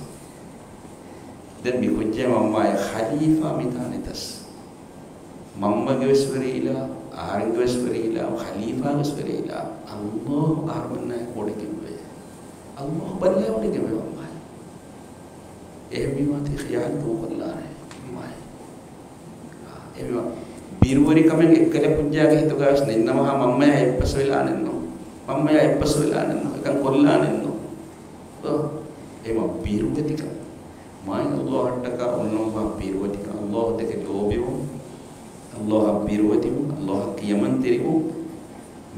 ދެން މި ކުއްޖެ މަންމާއެ ޚަލީފާ މިތާނެތަސް. މަންމަގެ ވެސް ވެރި އިލާ، އަހަރެންގެ ވެސް ވެރި އިލާ، ޚަލީފާގެ ވެސް ވެރި އިލާ، އައްލާހު އަހަރުމެންނާއެކު ވޮޑިގެންވޭ. އައްލާހު ބައްލަވަޑިގެންވޭ މަންމާއެ. އެހެންވީމާ ތި ޚިޔާލު ދޫކޮށްލާނެ މަންމާއެ. އެހެންވީމާ ބިރުވެރިކަމެއް އެއްކަލަ ކުއްޖާގެ ހިތުގަވެސް ނެތްނަމަ މަންމަޔާ އެއްބަސްވެލާނެއްނު. މަންމަޔާ އެއްބަސްވެލާނެއްނު. އެކަން ކޮށްލާނެއްނު. ދޯ؟ އެހެންވީމާ ބިރުވެތިކަން. މާތް އައްލާހަށްޓަކާ އޮންނަންވާ ބިރުވެތިކަން، އައްލާހު ދެކެ ލޯބިވުން، އައްލާހަށް ބިރުވެތިވުން، އައްލާހަށް ކިޔަމަންތެރިވުން،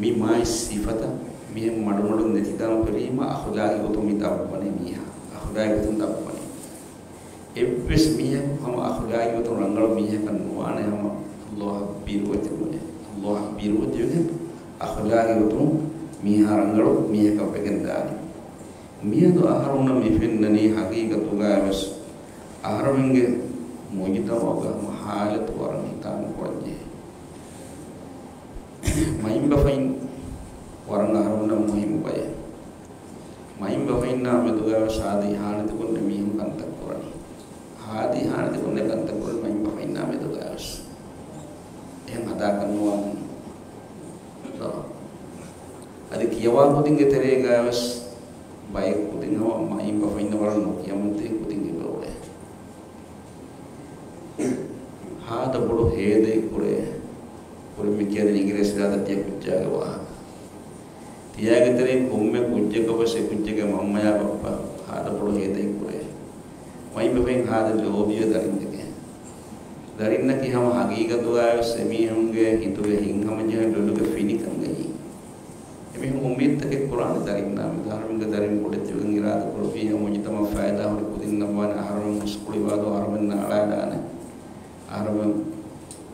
މި މާތް ސިފަތައް މިހެން މަޑުމަޑުން ނެތިދާން ފެށީމަ އަޚުލާގީ ގޮތުން މި ދަށްވަނީ މީހާ، އަޚުލާގީ ގޮތުން ދަށްވަނީ. އެއްވެސް މީހަކު ހަމަ އަޚުލާގީ ގޮތުން ރަނގަޅު މީހަކަށް ނުވާނެ ހަމަ ﷲ އަށް ބިރުވެތިވުން، ﷲ އަށް ބިރުވެތިވެގެން އަޚުލާގީ ގޮތުން މީހާ ރަނގަޅު މީހަކަށް ވެގެން ދާނެ. މިއަދު އަހަރުންނަށް މި ފެންނަނީ ހަގީގަތުގައިވެސް އަހަރުމެންގެ މުޖުތަމަޢުގަ ހަމަ ޙާލަތު ވަރަށް ހިތާމަކުރަންޖެހޭ. މައިންބަފައިން ވަރަށް އަހަރުންނަށް މުހިއްމު ބައެއް. މައިންބަފައިންނާ މެދުގައިވެސް ހާދަ އިހާނެތިކޮށް މީހުން ކަންތައް ކުރަނީ. ހާދަ އިހާނެތިކޮށް ކަންތައް ކުރަނީ މައިންބަފައިންނާ މެދުގައިވެސް. އެހެން ހަދާކަށް ނުވާނެ. އަދި ކިޔަވާ ކުދިންގެ ތެރޭގައިވެސް ބައެއް ކުދިން ހަމަ މައިންބަފައިންނަށް ވަރަށް ނުކިޔަމަންތެރި ކުދިން އެބައުޅޭ. ހާދަ ބޮޑު ހޭދައެއް ކުރޭ. ކުރިން މި ކިޔަދިން އިނގިރޭސި ރާދަ ތިޔަ ކުއްޖާގެ ވާހަކަ. ތިޔާގެ ތެރެއިން ކޮންމެ ކުއްޖަކަށް ވެސް އެ ކުއްޖެއްގެ މަންމަޔާ ބައްޕަ ހާދަ ބޮޑު ހޭދައެއް ކުރޭ. މައިންބަފައިން ހާދަ ލޯބިވޭ ދަރިންނެކޭ. ދަރިންނަކީ ހަމަ ހަގީގަތުގައިވެސް އެމީހުންގެ ހިތުގެ ހިތްހަމަޖެހުން ލޮލުގެ ފިނިކަން އެއީ. އެމީހުން އުއްމީދުތަކެއް ކުރާނެ ދަރިންނާ މެދު. އަހަރުމެންގެ ދަރިން ބޮޑެތިވެގެން އިރާދަކުރެއްވިއްޔާ މުޖުތަމަޢަށް ފައިދާ ހުރި ކުދިންނަށްވާނެ އަހަރުމެން މުސްކުޅިވާ ދޯ އަހަރުމެންނާ އަޅާލާނެ. އަހަރުމެން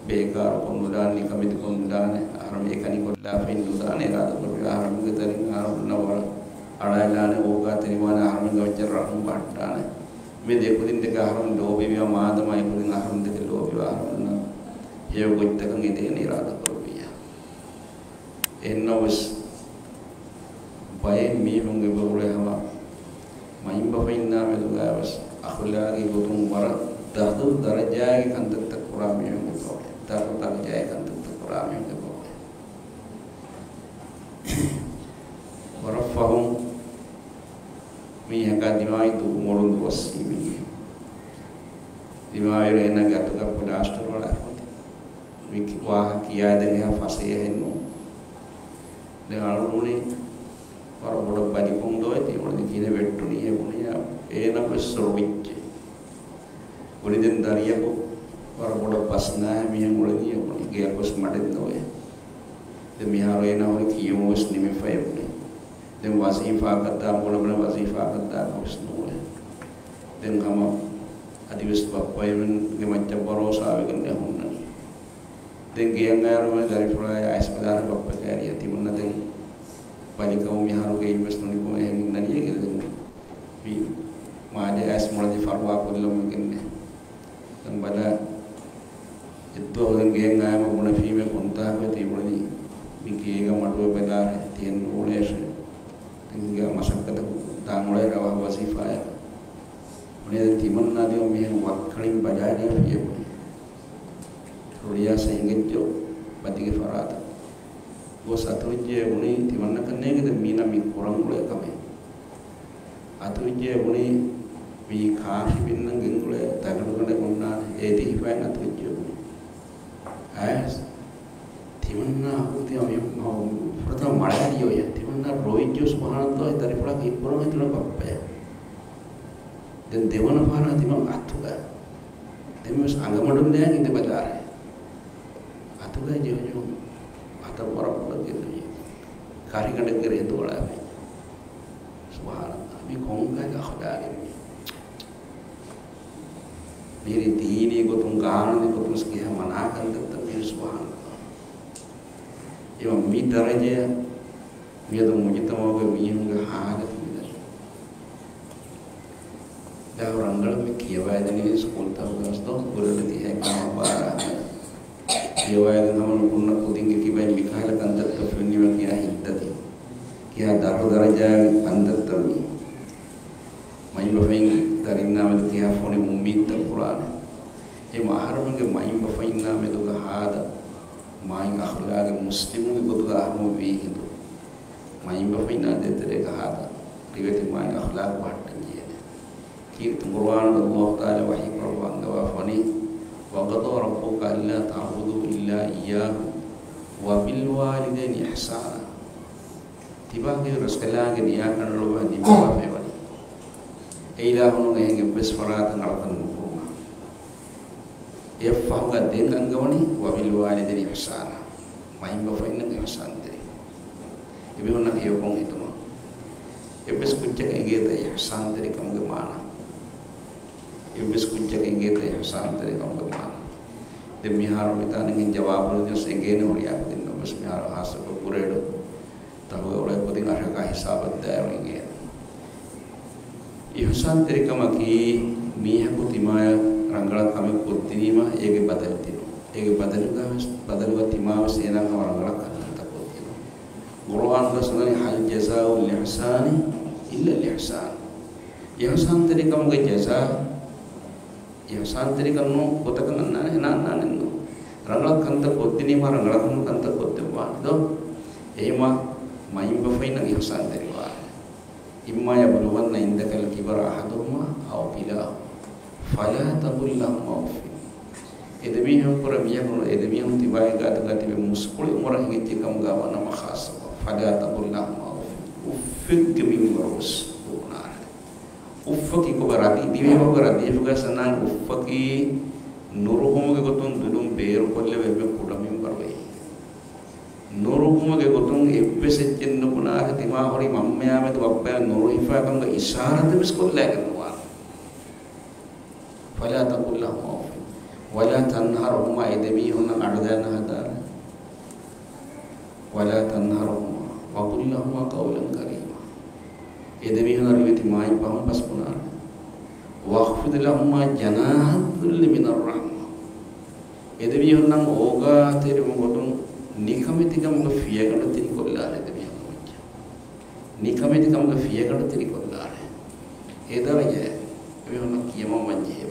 ބޭކާރުކޮށް ނުލާނެ، ނިކަމެތިކޮށް ނުލާނެ، އަހަރުމެން އެކަނި ކޮށްލާފައި ނުލާނެ، އިރާދަކުރެއްވިއްޔާ އަހަރުމެންގެ ދަރިން އަހަރުމެންނަށް ވަރަށް އަޅާލާނެ، އޯގާތެރިވާނެ، އަހަރުމެންގެ މައްޗަށް ރަޙުމް ބަހައްޓާނެ. މިއަދު އެކުދިން ދެކެ އަހަރުމެން ލޯބިވިއްޔާ މާދަމާ އެކުދިން އަހަރުމެން ދެކެ ލޯބިވާ އަހަރުމެންނަށް ހެޔޮ ގޮތްތަކަށް އެދޭނެ އިރާދަކުރެއްވިއްޔާ. އެހެންނަމަވެސް، ބައެއް މީހުން އެބަ އުޅޭ ހަމަ މައިންބަފައިންނާ މެދުގައިވެސް އަޚުލާގީ ގޮތުން ވަރަށް ދަށު ދަރަޖާގެ ކަންތައްތައް ކުރާ މީހުން އެބަ އުޅޭ. ދަށު ދަރަޖާގެ ކަންތައްތައް ކުރާ މީހުން އެބަ އުޅޭ. ވަރަށް ފަހުން މީހަކާ ދިމާވި ދުވަހު މޮޅު ދުވަސް ހިމެނި. ދިމާވިއިރު އޭނާގެ އަތުގަ ޕްލާސްޓަރު އަޅާފަ އޮތީ. މި ކި-، ވާހަކަ ކިޔާދޭން އެހާ ފަސޭހައެއް ނޫން. ދެން އަޅުގަނޑު ވަރަށް ބޮޑަށް ބަލިކޮށް ދޯ އޭތި އުޅެނީ ކިހިނެއް ވެއްޓުނީ އޭ ބުނިޔާ އޭނަ ވެސް ރޮވިއްޖެ. ބުނި ދެން ދަރިޔަކު ވަރަށް ބޮޑަށް ބަސްނާހެ މިހެން އުޅެނީ އޭ ބުނި ގެޔަކު ވެސް މަޑެއް ނޯވޭ. ދެން މިހާރު އޭނަ ހުރި ކިޔެވުން ވެސް ނިމިފަ އޭ ބުނި. ދެން ވަޒީފާއަކަށް ދާ ބުނަ ބުނެ ވަޒީފާއަކަށް ދާކަށް ވެސް ނޫޅޭ. ދެން ހަމަ އަދިވެސް ބައްޕައިމެންގެ މައްޗަށް ބަރޯސާވެގެން އެ ހުންނަނީ. ދެން ގެޔަށް އައިރު ދަރިފުޅާ އައިސް ބަލާނެ ބައްޕަ ކައިރިއަށް ތިމަންނަ ދެން ބަލިކަމު މިހާރު ގެއިން ވެސް ނުނިކުމެ އެހެން އިންނަނީ އޭގެ ދެން މި މާލެ އައިސް މޮޅަށް ފަރުވާ ކޮށްލަމުން ގެންނެ. ދެން ބަލާ، އެއްދުވަހު ދެން ގެއަށް އައިމަ ބުނެފީމޭ ކޮންތާކު ތިބުނީ؟ މި ގޭގަ މަޑުވެ ބަލާހެ ތިހެން ނޫޅޭށޭ. ދެން ހިނގާ މަސައްކަތަކު ދާން އުޅޭ ރަވަހަށް ވަޒީފާއަށް. ބުނޭ ދެން ތިމަންނާ ދިޔަ މިހެން ވައްކަޅިން ބަލާލިޔަ ފިޔަ ބުނީ. ރުޅިއައިސް ހިނގައްޖެ ބަދިގެ ފަރާތަށް. ގޮސް އަތުވެއްޖެ ބުނީ ތިމަންނަކަށް ނޭނގެ ދެން މީނަ މި ކުރަން އުޅޭ ކަމެއް. އަތުވެއްޖެ ބުނީ މީ ކާށި ބިންނަން ގެންގުޅޭ ދަގަނޑުގަނޑެއް އޮންނާނެ އޭތި ހިފައިން އަތުވެއްޖެ ބުނީ. އައިސް ތިމަންނާ ހުރި ތިމަ މި ފުރަތަމަ މަޅައިލިޔޯ ތިމަންނާ ރޮވިއްޖެ ސުބްޙާނައްލާހް ދަރިފުޅާ ކީއްކުރަން ތިމަން ބައްޕަޔަށް. ދެން ދެވަނަ ފަހަރާ ތިމަން އަތުގަ. ދެން ވެސް އަނގަމަޑުން ލައިގެން ދެބަލާރެ. އަތުގައި ޖެހުނު އަތަށް ވަރަށް ބޮޑަށް ގެއްލުނީ. ކާށިގަނޑެއްގެ ރެނދު އަޅާފައި. ސުބްޙާނައްލާހް. މި ކޮންކަހަލަ އަޚުލާގެއް މީ؟ މިހިރީ ދީނީ ގޮތުން ގާނޫނީ ގޮތުން ވެސް ކިހާ މަނާ ކަންތައްތައް މީ ސުބްޙާނައްލާހް. އެވަ މި ދަރަޖަޔަށް މިއަދު މުޖުތަމަޢުގެ މީހުންގެ ޙާލަތު މިދަށު. ދާ ރަނގަޅަށް މި ކިޔަވައިދެނީ ސްކޫލްތަކުގަ ވެސް ދޯ ކުރެވޭ ތިހައެއް ކަމަށް ބާރާ. ކިޔަވައިގެން ހަމަ ނުކުންނަ ކުދިންގެ ކިބައިން މިކަހަލަ ކަންތައްތައް ފެންނީމަ ކިހާ ހިތްދަތި، ކިހާ ދަށު ދަރަޖާގެ ކަންތައްތައް މީ. މައިންބަފައިން ދަރިންނާ މެދު ކިހާ ފޮނި އުއްމީދުތައް ކުރާނެ. އެ އަހަރުމެންގެ މައިންބަފައިންނާ މެދުގަ ހާދަ މާތް އަޚްލާގެއް މުސްލިމުންގެ ގޮތުގަ އަހަރުމެން ވީ ހިނދު. މައިންބަފައިންނާ ދޭތެރޭގަ ހާދަ ރިވެތި މާތް އަޚްލާގު ބަހައްޓަން ޖެހޭނެ. ކީރިތި ޤުރުއާނުގަ ﷲ ތަޢާލާ ވަޙީކުރައްވާ އަންގަވާފަވަނީ، وَقَضَىٰ رَبُّكَ أَلَّا تَعْبُدُوا إِلَّا إِيَّاهُ وَبِالْوَالِدَيْنِ إِحْسَانًا. ތިބާގެ ރަސްކަލާނގެ ނިޔާކަނޑައަޅުވާ ނިންމަވާފައިވަނީ. އެ އިލާހުން އެހެން އެއްވެސް ފަރާތަށް އަޅުކަން ނުކުރުމަށް. އެއަށްފަހުގަ ދެން އަންގަވަނީ، وَبِالْوَالِدَيْنِ إِحْسَانًا. މައިންބަފައިންނަށް އިޙްސާންތެރި. އެމީހުންނަށް ހެޔޮކޮށް ހިތުމަށް. އެއްވެސް ކުއްޖަކަށް އެނގޭތަ އިޙްސާންތެރިކަމުގެ މާނަ؟ އެއްވެސް ކުއްޖަކަށް އެނގޭތަ އިޙްސާންތެރިކަމުގެ މާނަ؟ ދެން މިހާރު މިތާނގެ ޖަވާބު ދިޔަސް އެނގޭނެ ހުރިހާ ކުދިންނަށް ވެސް މިހާރު ހާއްސަކޮށް ގްރޭޑު ތަހުގަ އުޅޭ ކުދިން އަށަކާ ހިސާބަށް ދާއިރު އެނގޭނެ. އިޙްސާންތެރިކަމަކީ މީހަކު ތިމާޔަށް ރަނގަޅަށް ކަމެއް ކޮށްދިނީމަ އޭގެ ބަދަލު ދިނުން. އޭގެ ބަދަލުގަ ވެސް، ބަދަލުގަ ތިމާ ވެސް އޭނާ ހަމަ ރަނގަޅަށް ކަންތައް ކޮށްދިނުން. ޤުރުއާނުގަ ވަނީ، "هل جزاء الإحسان إلا الإحسان." އިޙްސާންތެރިކަމުގެ ޖަޒާ، އިޙްސާންތެރިކަން ނޫން ގޮތަކަށް އަންނާނެ، އެނާ އަންނާނެއްނު. ރަނގަޅަށް ކަންތައް ކޮށްދިނީމާ ރަނގަޅަށް ކަންތައް ކޮށްދެއްވާނެ ދޯ؟ އެހެމަ މައިންބަފައިންނަށް އިޙްސާންތެރިވާނެ. "إما يبلغن عندك الكبر أحدهما أو كلاهما فلا تقل لهما أف." އެދެމީހުން ކުރެ މީހަކު، އެދެމީހުން ތިބާގެ ގާތުގަ ތިބެ މުސްކުޅި އުމުރަށް ހިނގައްޖެ ކަމުގަ ވާނަމަ ޚާއްޞަކޮށް، "فلا تقل لهما أف." އުއްފެއްގެ މިންވަރު ވެސް ނުބުނާނެ. އުއްފަކީ ކޮބާ؟ ރަދީ، ދިވެހި ބަހުގެ ރަދީފުގަ ސަނާން އުއްފަކީ ނުރުހުމުގެ ގޮތުން ދުލުން ބޭރުކޮށްލެވޭ އެންމެ ކުޑަ މިންވަރު އެއީ. ނުރުހުމުގެ ގޮތުން އެއްވެސް އެއްޗެއް ނުބުނާހެ ތިމާ ހުރި މަންމަޔާމެދު ބައްޕަޔާ ނުރުހިފާ ކަމުގެ އިޝާރަތެއް ވެސް ކޮށްލައިގެން ނުވާނެ. "فلا تقل لهما أف ولا تنهرهما." އެދެމީހުންނަށް އަޑުދާން ހަދާނެ. "ولا تنهرهما وقل لهما قولا كريما." އެދެމީހުންނަށް ރީތި މާތް ބަހުން ބަސް ބުނާނެ. "واخفض لهما جناح الذل من الرحمة." އެދެމީހުންނަށް އޯގާތެރިވުމުގެ ގޮތުން ނިކަމެތިކަމުގެ ފިޔަގަނޑު ތިރިކޮށްލާނެ އެދެމީހުންގެ މައްޗަށް. ނިކަމެތިކަމުގެ ފިޔަގަނޑު ތިރިކޮށްލާނެ. އެ ދަރަޖައެއް އެމީހުންނަށް ކިޔަމަން ވަންޖެހޭ.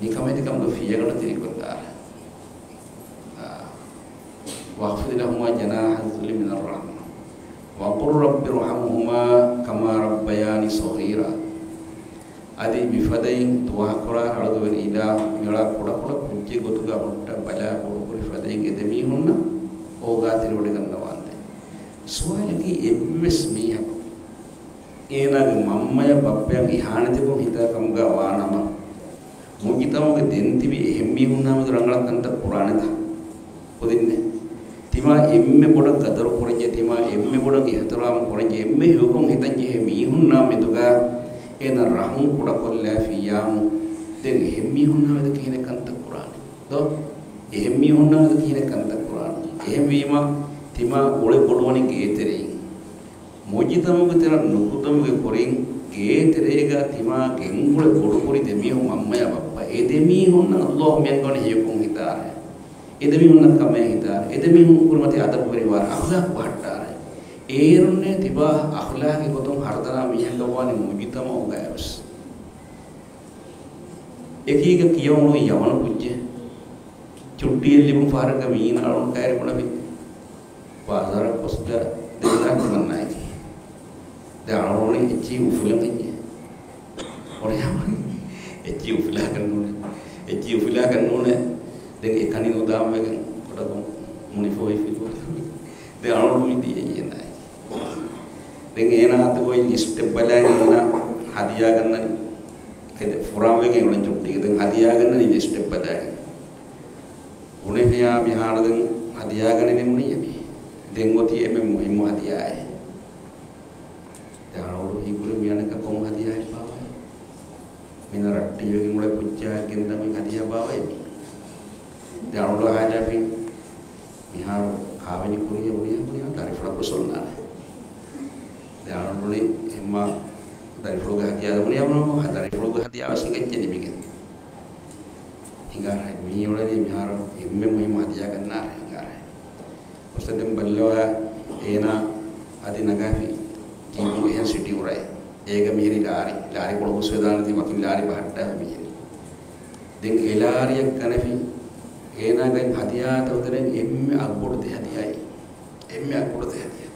ނިކަމެތިކަމުގެ ފިޔަގަނޑު ތިރިކޮށްލާނެ. އާ. "واخفض لهما جناح الذل من الرحمة وقل رب ارحمهما كما ربياني صغيرا." އަދި މިފަދައިން ދުޢާ ކުރާ އަޅުގަނޑު އިލާހު މިއަޅާ ކުޑަކުޑަ ކުއްޖެއް ގޮތުގަ ހުއްޓަ ބަލާ ބޮޑުކުރި ފަދައިން އެދެމީހުންނަށް އޯގާތެރިވޮޑިގަންނަވާންދޭ. ސުވާލަކީ އެއްވެސް މީހަކު އޭނާގެ މަންމަޔަށް ބައްޕަޔަށް އިހާނެތިކޮށް ހިތާ ކަމުގަ ވާނަމަ، މުޖުތަމަޢުގެ ދެން ތިބި އެހެން މީހުންނާމެދު ރަނގަޅަށް ކަންތައް ކުރާނެތަ؟ ކުދިންނެއް. ތިމާ އެންމެ ބޮޑަށް ގަދަރު ކުރަންޖެ، ތިމާ އެންމެ ބޮޑަށް އިޙްތިރާމު ކުރަންޖެ، އެންމެ ހެޔޮކޮށް ހިތަންޖެހޭ މީހުންނާ މެދުގަ އޭނަ ރަޙުމް ކުޑަކޮށްލާފިއްޔާމު، ދެން އެހެން މީހުންނާމެދު ކިހިނެއް ކަންތައް ކުރާނެ؟ ދޯ؟ އެހެން މީހުންނާމެދު ކިހިނެއް ކަންތައް ކުރާނެ؟ އެހެންވީމަ، ތިމާ އުޅެ ބޮޑުވަނީ ގޭތެރެއިން. މުޖުތަމަޢުގެ ތެރެއަށް ނުކުތުމުގެ ކުރިން، ގޭތެރޭގަ ތިމާ ގެންގުޅެ ބޮޑުކުރި ދެމީހުން މަންމަޔާ ބައްޕަ. އެ ދެމީހުންނަށް ﷲ މިއަންގަވަނީ ހެޔޮކޮށް ހިތާރޭ. އެ ދެމީހުންނަށް ކަމޭ ހިތާރޭ. އެ ދެމީހުން ކުރިމަތި އަދަބުވެރިވާރޭ، އަޚްލާޤު ބަހައްޓާރޭ. އޭރުންނޭ ތިބާ އަޚްލާޤީ ގޮތުން ހަރުދަނާ މީހަކަށްވާނީ މުޖުތަމަޢުގައިވެސް. އެކީގަ ކިޔަވަނު ޔަމަނު ކުއްޖެއް. ޗުއްޓީއެއް ލިބުނު ފަހަރަކަށް މީނަ އަޅުން ކައިރި ބުނަމި. ބާޒާރަށް ގޮސް ދެން ދާން ތިމަންނާއެކީ. ދެން އަޅުގަނޑު އެއްޗިހި އުފުލަން އެއްޗެއް. އޮނެ އެއްޗިހި އުފުލާކަށް ނޫނޭ. އެއްޗިހި އުފުލާކަށް ނޫނޭ. ދެން އެ ކަނި ނުދާން ވެގެން ކުޑަކޮށް މުނިފަ އޮތް ފިލުވަ. ދެން އަޅުގަނޑު މި ދިޔައީ އޭނާއެކީ. ދެން އޭނާ އަތުގައި ލިސްޓެއް ބަލައިގެން އޭނާ ހަދިޔާ ގަންނަނީ. އެ ދެ ފުރާން ވެގެން އުޅެން ޗުއްޓީގަ. ދެން ހަދިޔާ ގަންނަނީ ލިސްޓެއް ބަލައިގެން. ބުނެފިޔާ މިހާރު ދެން ހަދިޔާ ގަނެ ނިމުނީ އެމީ. ދެން އޮތީ އެންމެ މުހިއްމު ހަދިޔާއެއް. ދެން އަޅުގަނޑު ހީކުރި މިއަނެކަ ކޮން ހަދިޔާއެއް ބާވައޭ؟ މިނަ ރައްޓެހިވެގެން އުޅޭ ކުއްޖާއެއް ގެންދާ މި ހަދިޔާ ބާވައޭ މީ. ދެން އަޅުގަނޑު ހާދަފި މިހާރު ކާވެނި ކުރިޔަ ބުނިޔަ ބުނިޔަ ދަރިފުޅަކު ސޮންނާނެ. ދެން އަޅުގަނޑު އެމާ ދަރިފުޅުގެ ހަދިޔާ ދެ ބުނިޔަ ބުނިޔަ ދަރިފުޅުގެ ހަދިޔާ ވެސް ހިނގައްޖެ ނިމިގެން. ހިނގާ މީ އުޅެނީ މިހާރު އެންމެ މުހިއްމު ހަދިޔާ ގަންނާ ހިނގާރޭ. އުސްތާދު ދެން ބައްލަވާ އޭނާ އަދި ނަގާފި ޖީޕު އެހެން ސިޓީ އުރައެއް. އޭގަ މިހިރީ ލާރި، ލާރި ކޮޅު ހުސްވެދާނެތީ ވަކިން ލާރި ބަހައްޓާފަ މިހިރީ. ދެން އެ ލާރިއަށް ގަނެފި އޭނާގެ ހަދިޔާތަކުގެ ތެރެއިން އެންމެ އަގުބޮޑު ދެ ހަދިޔާއެއް. އެންމެ އަގުބޮޑު ދެ ހަދިޔާ.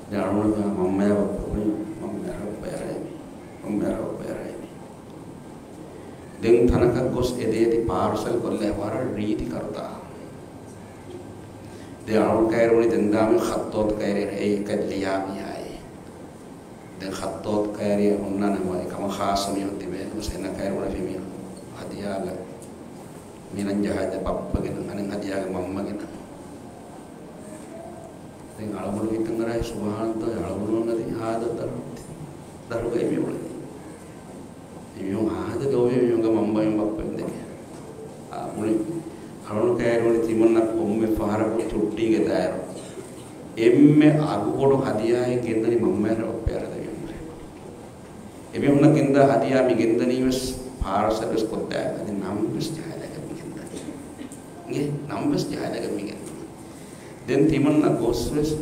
ދެން އަޅުގަނޑު މަންމަޔާ ބައްޕަ ބުނި، މަންމަޔާ ބައްޕަ އަރައިމި. މަންމަޔާ ބައްޕަ އަރައިމި. ދެން ތަނަކަށް ގޮސް އެ ދޭތި ޕާރްސަލް ކޮށްލަ ވަރަށް ރީތި ކަރުތާ. ދެން އަޅުގަނޑު ކައިރި ބުނި ދެން ދާމި ޚައްޠާޠު ކައިރި އެ އެކަށް ލިޔާ މީހާއޭ. ދެން ޚައްޠާޠު ކައިރި ހުންނާނެ އެކަމަ ޚާއްޞަ މީހުން ތިބޭ ނުސެނަ ކައިރި ބުނެފި މީހުން ހަދިޔާގަ. މިނަން ޖަހާ ދެ ބައްޕަގެން އަނެއް ހަދިޔާގެ މަންމަގެން. ދެން އަޅުގަނޑު ހިތަށް އަރާ ސުބްޙާނައްލާހް އަޅުގަނޑު އަދި ހާދަ ދަރު-، ދަރުގައި މި އުޅެނީ. މި މީހުން ހާދަ ލޯބި މީހުންގެ މަންމަ މި ބައްޕަ ދެކެ. އާ، މުޅި ތިމަންނަ ކޮންމެ ފަހަރަކު ޗުއްޓީގެ ދާއިރު އެންމެ އަގުބޮޑު ހަދިޔާއެއް ގެންދަނީ މަންމަޔަށާ ބައްޕަޔަށް ހަދަނީ. އެމީހުންނަށް ގެންދާ ހަދިޔާ މި ގެންދަނީ ވެސް ޕާރސަލް ވެސް ކޮށްދާ. އަދި ނަން ވެސް ޖަހާލަގެން މި ގެންދަނީ. އިނގޭ؟ ނަން ވެސް ޖަހާލަގެން މި ގެންދަނީ. ދެން ތިމަންނަ ގޮސް ވެސް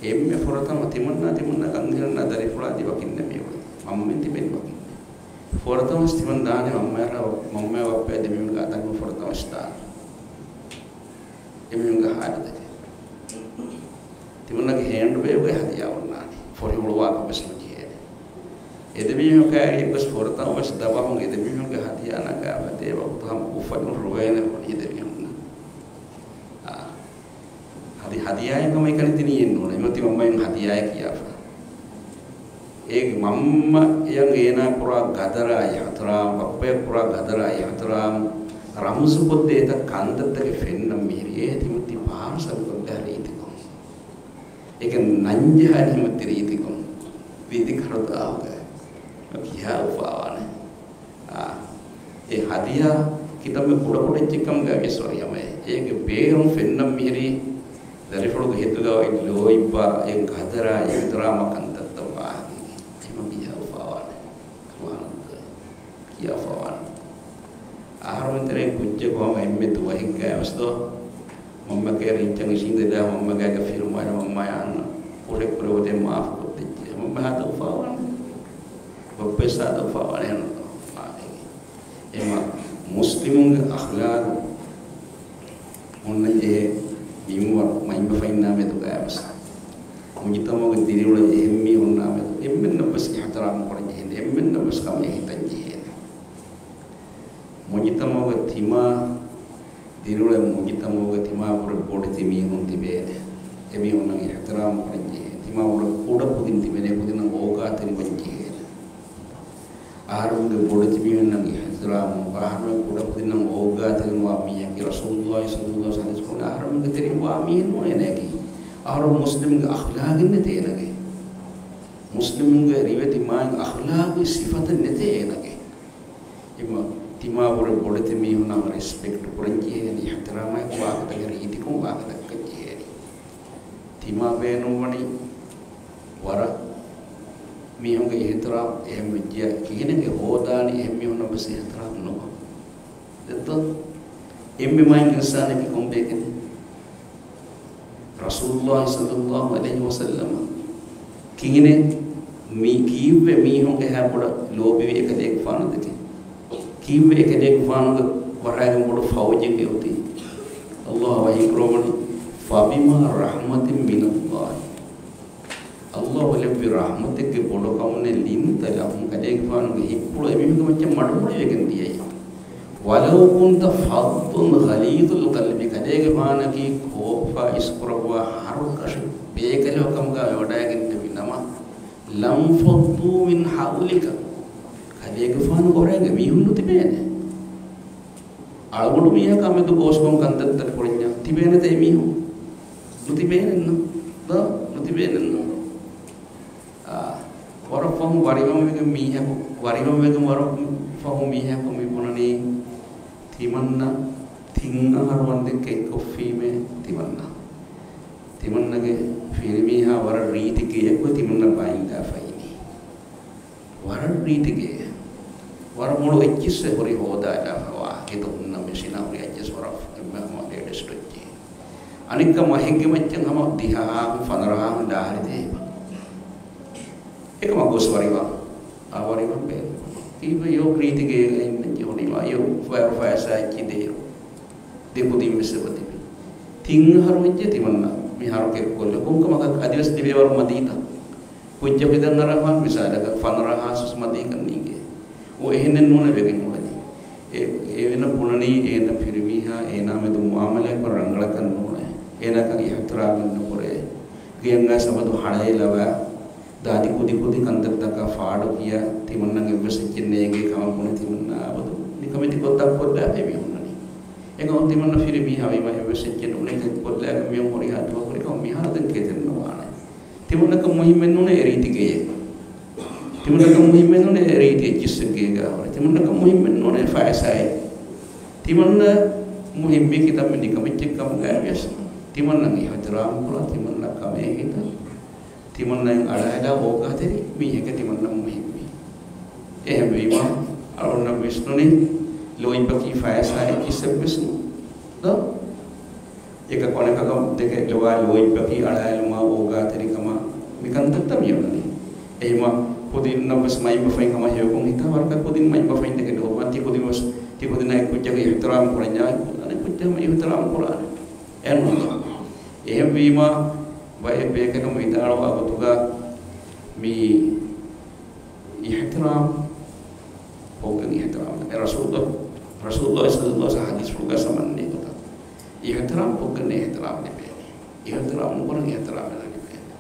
އެންމެ ފުރަތަމަ ތިމަންނާ ތިމަންނަ އަންހެނުންނާ ދަރިފުޅާ އަދި ވަކިން ނެމެވުނީ. މަންމަ ތިބެން ވަކިން. ފުރަތަމަ ވެސް ތިމަން ދާނެ މަންމަޔާ މަންމަޔާ ބައްޕަޔާ ދެމީހުންގެ އަތަށް ފުރަތަމަ ވެސް ދާނެ. އެމީހުންގެ ހާލަތަކީ. ތިމަންނަގެ ހޭންޑް ބޭގުގައި ހަދިޔާ އޮންނާނެ. ފޮށި ހުޅުވާކަށް ވެސް ނުޖެހޭނެ. އެ ދެމީހަކާ އެއްވެސް ފުރަތަމަ ވެސް ދަބަހުން އެ ދެމީހުންގެ ހަދިޔާ ނަގާފަ ދޭ ވަގުތު ހަމަ އުފަލުން ރޮވޭނެ ވަނީ ދެމީހުންނަށް. އާ. އަދި ހަދިޔާއެއް ހަމަ އެކަނި ތިނީ އެއްނޫން. އެމަ ތިމަންމައިން ހަދިޔާއެއް ކިޔާފަ. އޭގެ މަންމަޔަށް އޭނާ ކުރާ ގަދަރާ އިޙްތިރާމް، ބައްޕަޔަށް ކުރާ ގަދަރާ އިޙްތިރާމް، ރަމްޒުކޮށްދޭތަ ކަންތައްތަކެއް ފެންނަން މިހިރީ އޭ ތިމަން ތި ޕާރސަލް ކޮށްދާ ރީތިކޮށް. އޭގެ ނަންޖަހާ ތިމަން ތި ރީތިކޮށް. ވިދިކަރުދާހުގަ ކިޔާ އުފާވާނެ. އާ، އެ ހަދިޔާ ކިތަންމެ ކުޑަކުޑަ އެއްޗެއް ކަމުގައި ވިސްވަރި ހަމަ އެ. އޭގެ ބޭރުން ފެންނަން މިހިރީ ދަރިފުޅުގެ ހިތުގަ އޮތް ލޯތްބާ އެ ގަދަރާ އިޙްތިރާމާ ކަންތައްތައް ވާހަކަ. އެހެން ކިޔާ އުފާވާނެ. ސުބްޙާނައްލާހް. ކިޔާ އުފާވާނެ. އަހަރުމެން ތެރެއިން ކުއްޖަކު ހަމަ އެންމެ ދުވަހެއްގައި ވެސް ދޯ މަންމަގެ ރިންޗަށް އިށީނދެލާ މަންމަގެ ފިރުމާލަ މަންމަޔާ އަންނަ ކުޑަ ކުރެވޮތެ މާފު ކޮށްދެއްޖެ. މަންމަ ހާދަ އުފާވާނެ. ބައްޕަ ސާދަ އުފާވާނެ. އެމަ މުސްލިމުންގެ އަޚްލާގު ހުންނަން ޖެހޭ މިންވަރު މައިންބަފައިންނާ މެދުގައި ވެސް، މުޖުތަމަޢުގެ ދިރިއުޅޭ އެހެން މީހުންނާ މެދު އެންމެންނަށް ވެސް އިޙްތިރާމް ކުރަން ޖެހޭނެ، އެންމެންނަށް ވެސް ކަމެއް ހިތަން ޖެހޭނެ. މުޖުތަމަޢުގެ ތިމާ ދިރިއުޅޭ މުޖުތަމަޢުގެ ތިމާ ބުރަ ބޮޑެތި މީހުން ތިބޭނެ. އެމީހުންނަށް އިޙްތިރާމް ކުރަން ޖެހޭ. ތިމާ ބުރަ ކުޑަ ކުދިން ތިބޭނެ، ކުދިންނަށް އޯގާތެރިވަން ޖެހޭނެ. އަހަރުމެންގެ ބޮޑެތި މީހުންނަށް އިޙްތިރާމް، އަހަރުމެން ކުޑަ ކުދިންނަށް އޯގާތެރިވާ މީހަކީ ރަސޫލުﷲ ޞައްލަﷲ ޢަލައިހި ވަސައްލަމް އަހަރުމެންގެ ތެރެއިން ވާ މީހެއް ނޫނޭ ނޭގި. އަހަރު މުސްލިމްގެ އަޚްލާގެއް ނެތޭ އޭނާގެ. މުސްލިމުންގެ ރިވެތި މާތް އަޚްލާގީ ސިފަތެއް ނެތޭ އޭނާގެ. އެމަ ތިމާ ބުރެ ބޮޑެތި މީހުންނަށް ރެސްޕެކްޓް ކުރަން ޖެހޭނެ، އިޙްތިރާމާއެކު ވާހަކަ ދައްކަން ޖެހޭނެ. ތިމާ ބޭނުންވަނީ ވަރަށް މީހުންގެ އިޙްތިރާމް އެހެން ވެއްޖެ ކިހިނެއް ހޯދާނީ އެހެން މީހުންނަށް ވެސް އިޙްތިރާމް ނުވާ. ދެއްތޯ؟ އެންމެ މާތް އިންސާނެއްގެ ކޮންބޭކެއް؟ ރަސޫލުﷲ ޞައްލަﷲ ޢަލައިހި ވަސައްލަމަ ކިހިނެއް މީ ކީއްވެ މީހުންގެ ހާ ބޮޑަށް ލޯބިވި އެކަލޭގެފާނު ދެކެ؟ ކީއްވެ އެކަލޭގެފާނުގެ ވަރަށް ބޮޑު ފައުޖެއް އެއޮތީ؟ ﷲ ވަޙީ ކުރައްވަނީ، فبما رحمة من الله. ﷲ ލެއްވި ރަޙްމަތެއްގެ ބޮޑުކަމުން لنت لهم، ކަލޭގެފާނުގެ ހިތްޕުޅު އެމީހުންގެ މައްޗަށް މަޑުމޮޅިވެގެން ދިޔައީ. ولو كنت فظا غليظ القلب، ކަލޭގެފާނަކީ ކޯފާ އިސްކުރައްވާ ހަރުކަށި ބޭކަލެއް ކަމުގައި ވެވަޑައިގެންނެވި ނަމަ، لانفضوا من حولك، ކަލޭގެފާނުގެ އުރައިގަ މީހުން ނުތިބޭނެ. އަޅުގަނޑު މީހަކާ މެދު ގޯސްކޮން ކަންތައްތައް ކުރަންޏާ ތިބޭނެތަ އެމީހުން؟ ނުތިބޭނެއްނު. ދޯ؟ ނުތިބޭނެއްނު. އާ، ވަރަށް ފަހު ވަރިވަންވެގެން މީހަކު، ވަރިވަންވެގެން ވަރަށް ފަހު މީހަކު މި ބުނަނީ ތިމަންނަ ތިން އަހަރު ވަންދެން ކެއްކޮށްފީމޭ ތިމަންނަ. ތިމަންނަގެ ފިރިމީހާ ވަރަށް ރީތި ގެޔަކު ތިމަންނަ ބައިންދާފައިނީ. ވަރަށް ރީތި ގެ. ވަރަށް މޮޅު އެއްޗިއްސެއް ހުރި ހޯދާލާފަވާ. ހިތު ހުންނަ މެޝިނާ ހުރި އެއްޗިއްސް ވަރަށް އެންމެ ހަމަ ލޭޓެސްޓް އެއްޗެއް. އަނެއްކަމަށް އެހެންގެ މައްޗަށް ހަމަ ދިހަ އަހަރު ފަނަރަ އަހަރު ލާހިރި ދޭ. އެކަމަށް ގޮސް ވަރިވާ. އާ ވަރިވަން ބޭ. ކީއްވެ ޔޯ ރީތި ގޭގަ އިންނަން ޖެހުނީމާ ޔޯ ފަޔަރ ފަޔަސާ އެއްޗި ދޭ. ދެ ކުދިން ވެސް އެބަ ތިބި. ތިން އަހަރު ވެއްޖެ ތިމަންނަ މި ހަރު ކެއްކޮށްލެ. ކޮންކަމަކަށް އަދިވެސް ލިބޭ ވަރު މަދީތަ؟ ކުއްޖަކު އިދަން އަރަހާން މިސާލަކަށް ފަނަރަ ހާސް ވެސް މަދީކަން ނީނގޭ. އޯ އެހެނެއް ނޫނެ ވެގެން އުޅެނީ. އެ، އޭނަ ބުނަނީ އޭނަ ފިރިމީހާ އޭނާ މެދު މުއާމަލާތް ކުރަން ރަނގަޅަކަށް ނޫނޭ. އޭނާކަން އިޙްތިރާމެއް ނުކުރޭ. ގެއަށް އައިސް އަބަދު ހަޅޭލަވާ. ދާދި ކުދި ކުދި ކަންތައްތަކާ ފާޑު ކިޔާ، ތިމަންނަގެ އެއްވެސް އެއްޗެއް ނޭނގޭ ކަމަށް ބުނެ ތިމަންނާ އަބަދު ނިކަމެތި ކޮށް ދަށްކޮށްލާފައި މި ހުންނަނީ. އެކަމަކު ތިމަންނަ ފިރިމީހާ ވީމަ އެއްވެސް އެއްޗެއް ނޫނޭ ކޮށްލާގެން މިއޮން ހުރިހާ ދުވަހުރިކަމަށް މިހާރު ދެން ކޭތެއް ނުވާނެ. ތިމަންނަކަށް މުހިއްމެއް ނޫނޭ އެ ރީތި ގެޔެއް. ތިމަންނަކަށް މުހިއްމެއް ނޫނޭ އެ ރީތި އެއްޗިއްސެއް ގޭގާ ހުރެ. ތިމަންނަކަށް މުހިއްމެއް ނޫނޭ ފައިސާއެއް. ތިމަންނަ މުހިއްމީ ކިތަންމެ ނިކަމެއްޗެއް ކަމުގައި ވިޔަސް، ތިމަންނަ އިޙްތިރާމް ކުރާ، ތިމަންނަ ކަމޭ ހިތަށް، ތިމަންނައިން އަޅާލާ އޯގާތެރި މީހެކޭ ތިމަންނަ މުހިއްމީ. އެހެންވީމާ، އަޅުންނަށް ވިސްނުނީ ލޯތްބަކީ ފައިސާއެއް ކިއްސެއްވެސް ނޫން ދޯ؟ އެކަކު އަނެކަކަށް ދެކެ ލޮވާ ލޯތްބަކީ އަޅާލުމާ އޯގާތެރިކަމާ މިކަންތައްތައް މިއޮންނަނީ. އެހެމަ ކުދިންނަށްވެސް މައިންބަފައިން ހަމަ ހެޔޮކޮށް ހިތާ ވަރަކަށް ކުދިން މައިންބަފައިން ދެކެ ލޯބިވާން ތި ކުދިންވެސް ތި ކުދިންނާ އެއްކުއްޖަކަށް އިޙްތިރާމް ކުރަންޏާ އެއްކު އަނެއްކުއްޖަކަށް ހަމަ އިޙްތިރާމް ކުރާނެ. އެހެންވީމާ ބައެއް ބޭކަލުން ވިދާޅުވާ ގޮތުގަ މި އިޙްތިރާމް ކޮށްގެން އިޙްތިރާމް ލިބޭ. ރަސޫލު، ރަސޫލު ޞައްލައްލާހު ޢަލައިހި ވަސައްލަމަ ޙަދީޘްފުޅުގަ ސަމަންނޭ ގޮތަށް އިޙްތިރާމް ކޮށްގެން އިޙްތިރާމް ލިބޭނެ. އިޙްތިރާމް ނުކުރަން އިޙްތިރާމެއް ނުލިބޭނެ.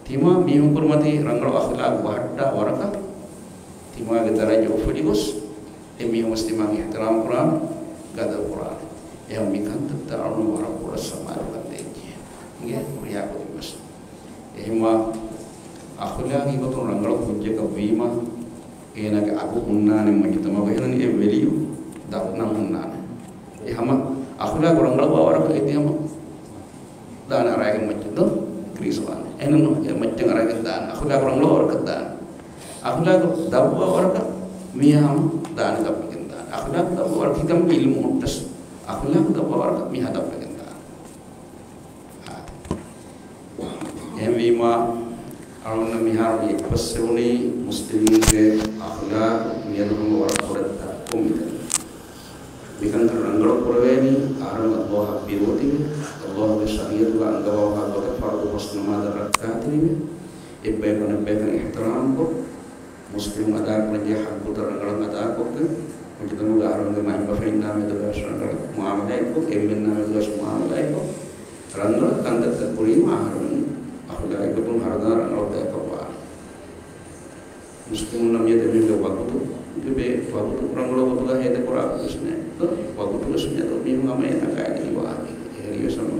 ތިމާ މީހުން ކުރިމަތީ ރަނގަޅު އަޚްލާޤު ބަހައްޓާ ވަރަކަށް ތިމާގެ ދަރަޖަ އުފުލިގޮސް، އެ މީހުން ވެސް ތިމާ އިޙްތިރާމް ކުރާނެ، ގަދަރު ކުރާނެ. އެހެން މިކަންތައްތައް އަޅުން ވަރަށް ބޮޑަށް ސަމާލުކަން ދޭންޖެހޭ. އިނގޭ ހުރިހާ ކުދިން ވެސް. އެހެންވާ އަޚްލާޤީ ގޮތުން ރަނގަޅު ކުއްޖަކަށް ވީމަ، އޭނާގެ އަގު ހުންނާނެ މުޖުތަމަޢުގަ. އެހެން އެ ވެލިއު ދަށް ނަން ހުންނާނެ. އެ ހަމަ އަޚްލާޤު ރަނގަޅުވާ ވަރަކަށް އެ ހަމަ ދާނެ އަރާގެން މައްޗަށް ދޯ ކްރީސް ވާނެ. އެހެން އެ މައްޗަށް އަރާގެން ދާނެ. އަޚްލާޤު ރަނގަޅުވާ ވަރަކަށް ދާނެ. އަޚްލާޤު ދަށްވާ ވަރަކަށް މީހާ ހަމަ ދާނެ ދަށްވެގެން ދާނެ. އަޚްލާޤު ދަށްވާ ވަރަކަށް ހިތަށް އިލްމު ހުއްޓަސް އަޚްލާޤު ދަށްވާ ވަރަކަށް މީހާ ދަށްވެގެން ދާނެ. އެހެންވީމާ، އަޅުގަނޑު މިހާރު މި އެއްބަސްވެވުނީ މުސްލިމުންގެ އަޚްލާޤު މިއަދު ހަމަ ވަރަށް ބޮޑަށް ދަށްކޮށް މިތަނަށް. މިކަންކަން ރަނގަޅު ކުރެވޭނީ އަހަރެން ﷲ އަށް ބިރުވެތިވެ، ﷲ ގެ ޝަރީޢަތުގަ އަންގަވާފާ ގޮތަށް ފަރުޟު ފަސް ނަމާދަށް ރައްކާތެރިވެ، އެއްބަޔަކު އަނެއްބަޔަކަށް އިޙްތިރާމްކޮށް، މުސްލިމުން އަދާކުރަންޖެހޭ ޙައްޤުތައް ރަނގަޅަށް އަދާކޮށްގެން، މުޖުތަމަޢުގެ އަހަރުންގެ މައިންބަފައިންނާ މެދުގައި ރަނގަޅު މުޢާމަލާތްކޮށް، އެންމެންނާ މެދުގައި މުޢާމަލާތްކޮށް، ރަނގަޅަށް ކަންތައްތައް ކުރީމަ އަހަރުމެން އަޚްލާޤީ ގޮތުން ހަރުދަނާ ރަނގަޅު ބަޔަކަށް ވާނެ. މުސްލިމުންނަށް މިއަދު އެމީހުންގެ ވަގުތު ލިބޭ، ވަގުތު ރަނގަޅު ގޮތުގަ ހޭދަކުރާ ގޮތެއް ނެތް. ވަގުތުވެސް މިއަދު މީހުން ހަމަ އޭނާ ގާތްގަނޑަކަށް ވާނީ. އެހެންވެސް ހަމަ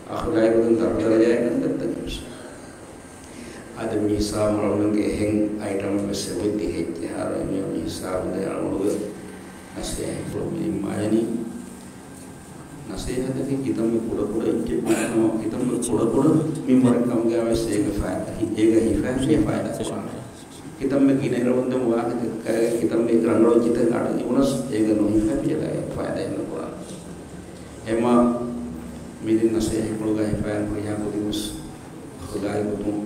އަޚްލާޤީ ގޮތުން ދަށް ދަރަޖައެއް ގަންނަ ގޮތަކަށްވެސް. އަދި މި ހިސާބުން އަޅުގަނޑުގެ އެހެން އައިޓަމެއް ވެސް އެބައޮތް ދިހައެއް ޖަހާ މި ހިސާބުގައި އަޅުގަނޑުގެ ނަސޭހަތްފުޅު މި ނިންމާލަނީ. ނަސޭހަތަކީ ކިތަންމެ ކުޑަކުޑަ އެއްޗެއް ނޫން، ކިތަންމެ ކުޑަކުޑަ މިންވަރެއް ކަމުގައި ވެސް އޭގެ ފައި-، އޭގަ ހިފާފިޔަ ފައިދާ ކުރާނެ. ކިތަންމެ ގިނަ އިރަށް ވަންދެން ވާހަކަ ކައިގެ ކިތަންމެ ރަނގަޅު އެއްޗެއް އަޑު އިވުނަސް އޭގަ ނުހިފާފިޔަ ފައިދާ އެއްނުކުރާނެ. އެމާ މިދިން ނަސޭހަތްފުޅުގަ ހިފާގެން ހުރިހާ ކުދިން ވެސް އަޚްލާޤީ ގޮތުން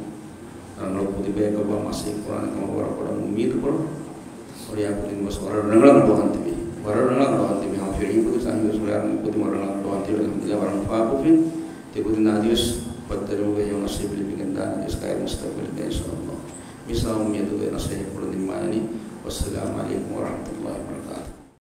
ރަނގަޅު ކުދި ބަޔަކަށްވާ މަސައްކަތް ކުރާނެ ކަމަށް ވަރަށް ބޮޑަށް އުއްމީދު ކުރަން. ހުރިހާ ކުދިން ވެސް ވަރަށް ރަނގަޅަށް އަޅުގަނޑު ވަންތިބި. ވަރަށް ރަނގަޅަށް އަޅުގަނޑު ވަންތިބި. ހަމަ ފިރިހެން ކުދިން ސަހީހު ސުރާން ކުދިން ވަރަށް ރަނގަޅަށް ވަންތިބި. އަލްޙަމްދުލިއްލާހް ވަރަށް ފާކުފިން. ތި ކުދިން އަދިވެސް ބައްދަލުވުމުގެ ހެޔޮ ނަސީބު ލިބިގެން ދާނެ އިސްކާއި މުސްތަޤްބަލްގައި އިންޝާﷲ. މިސާލު މިއަދުގެ ނަސޭހަތްފުޅު ނިންމާލަނީ. ވައްސަލާމު ޢަލައިކުމް ވަރަޙްމަތުﷲ.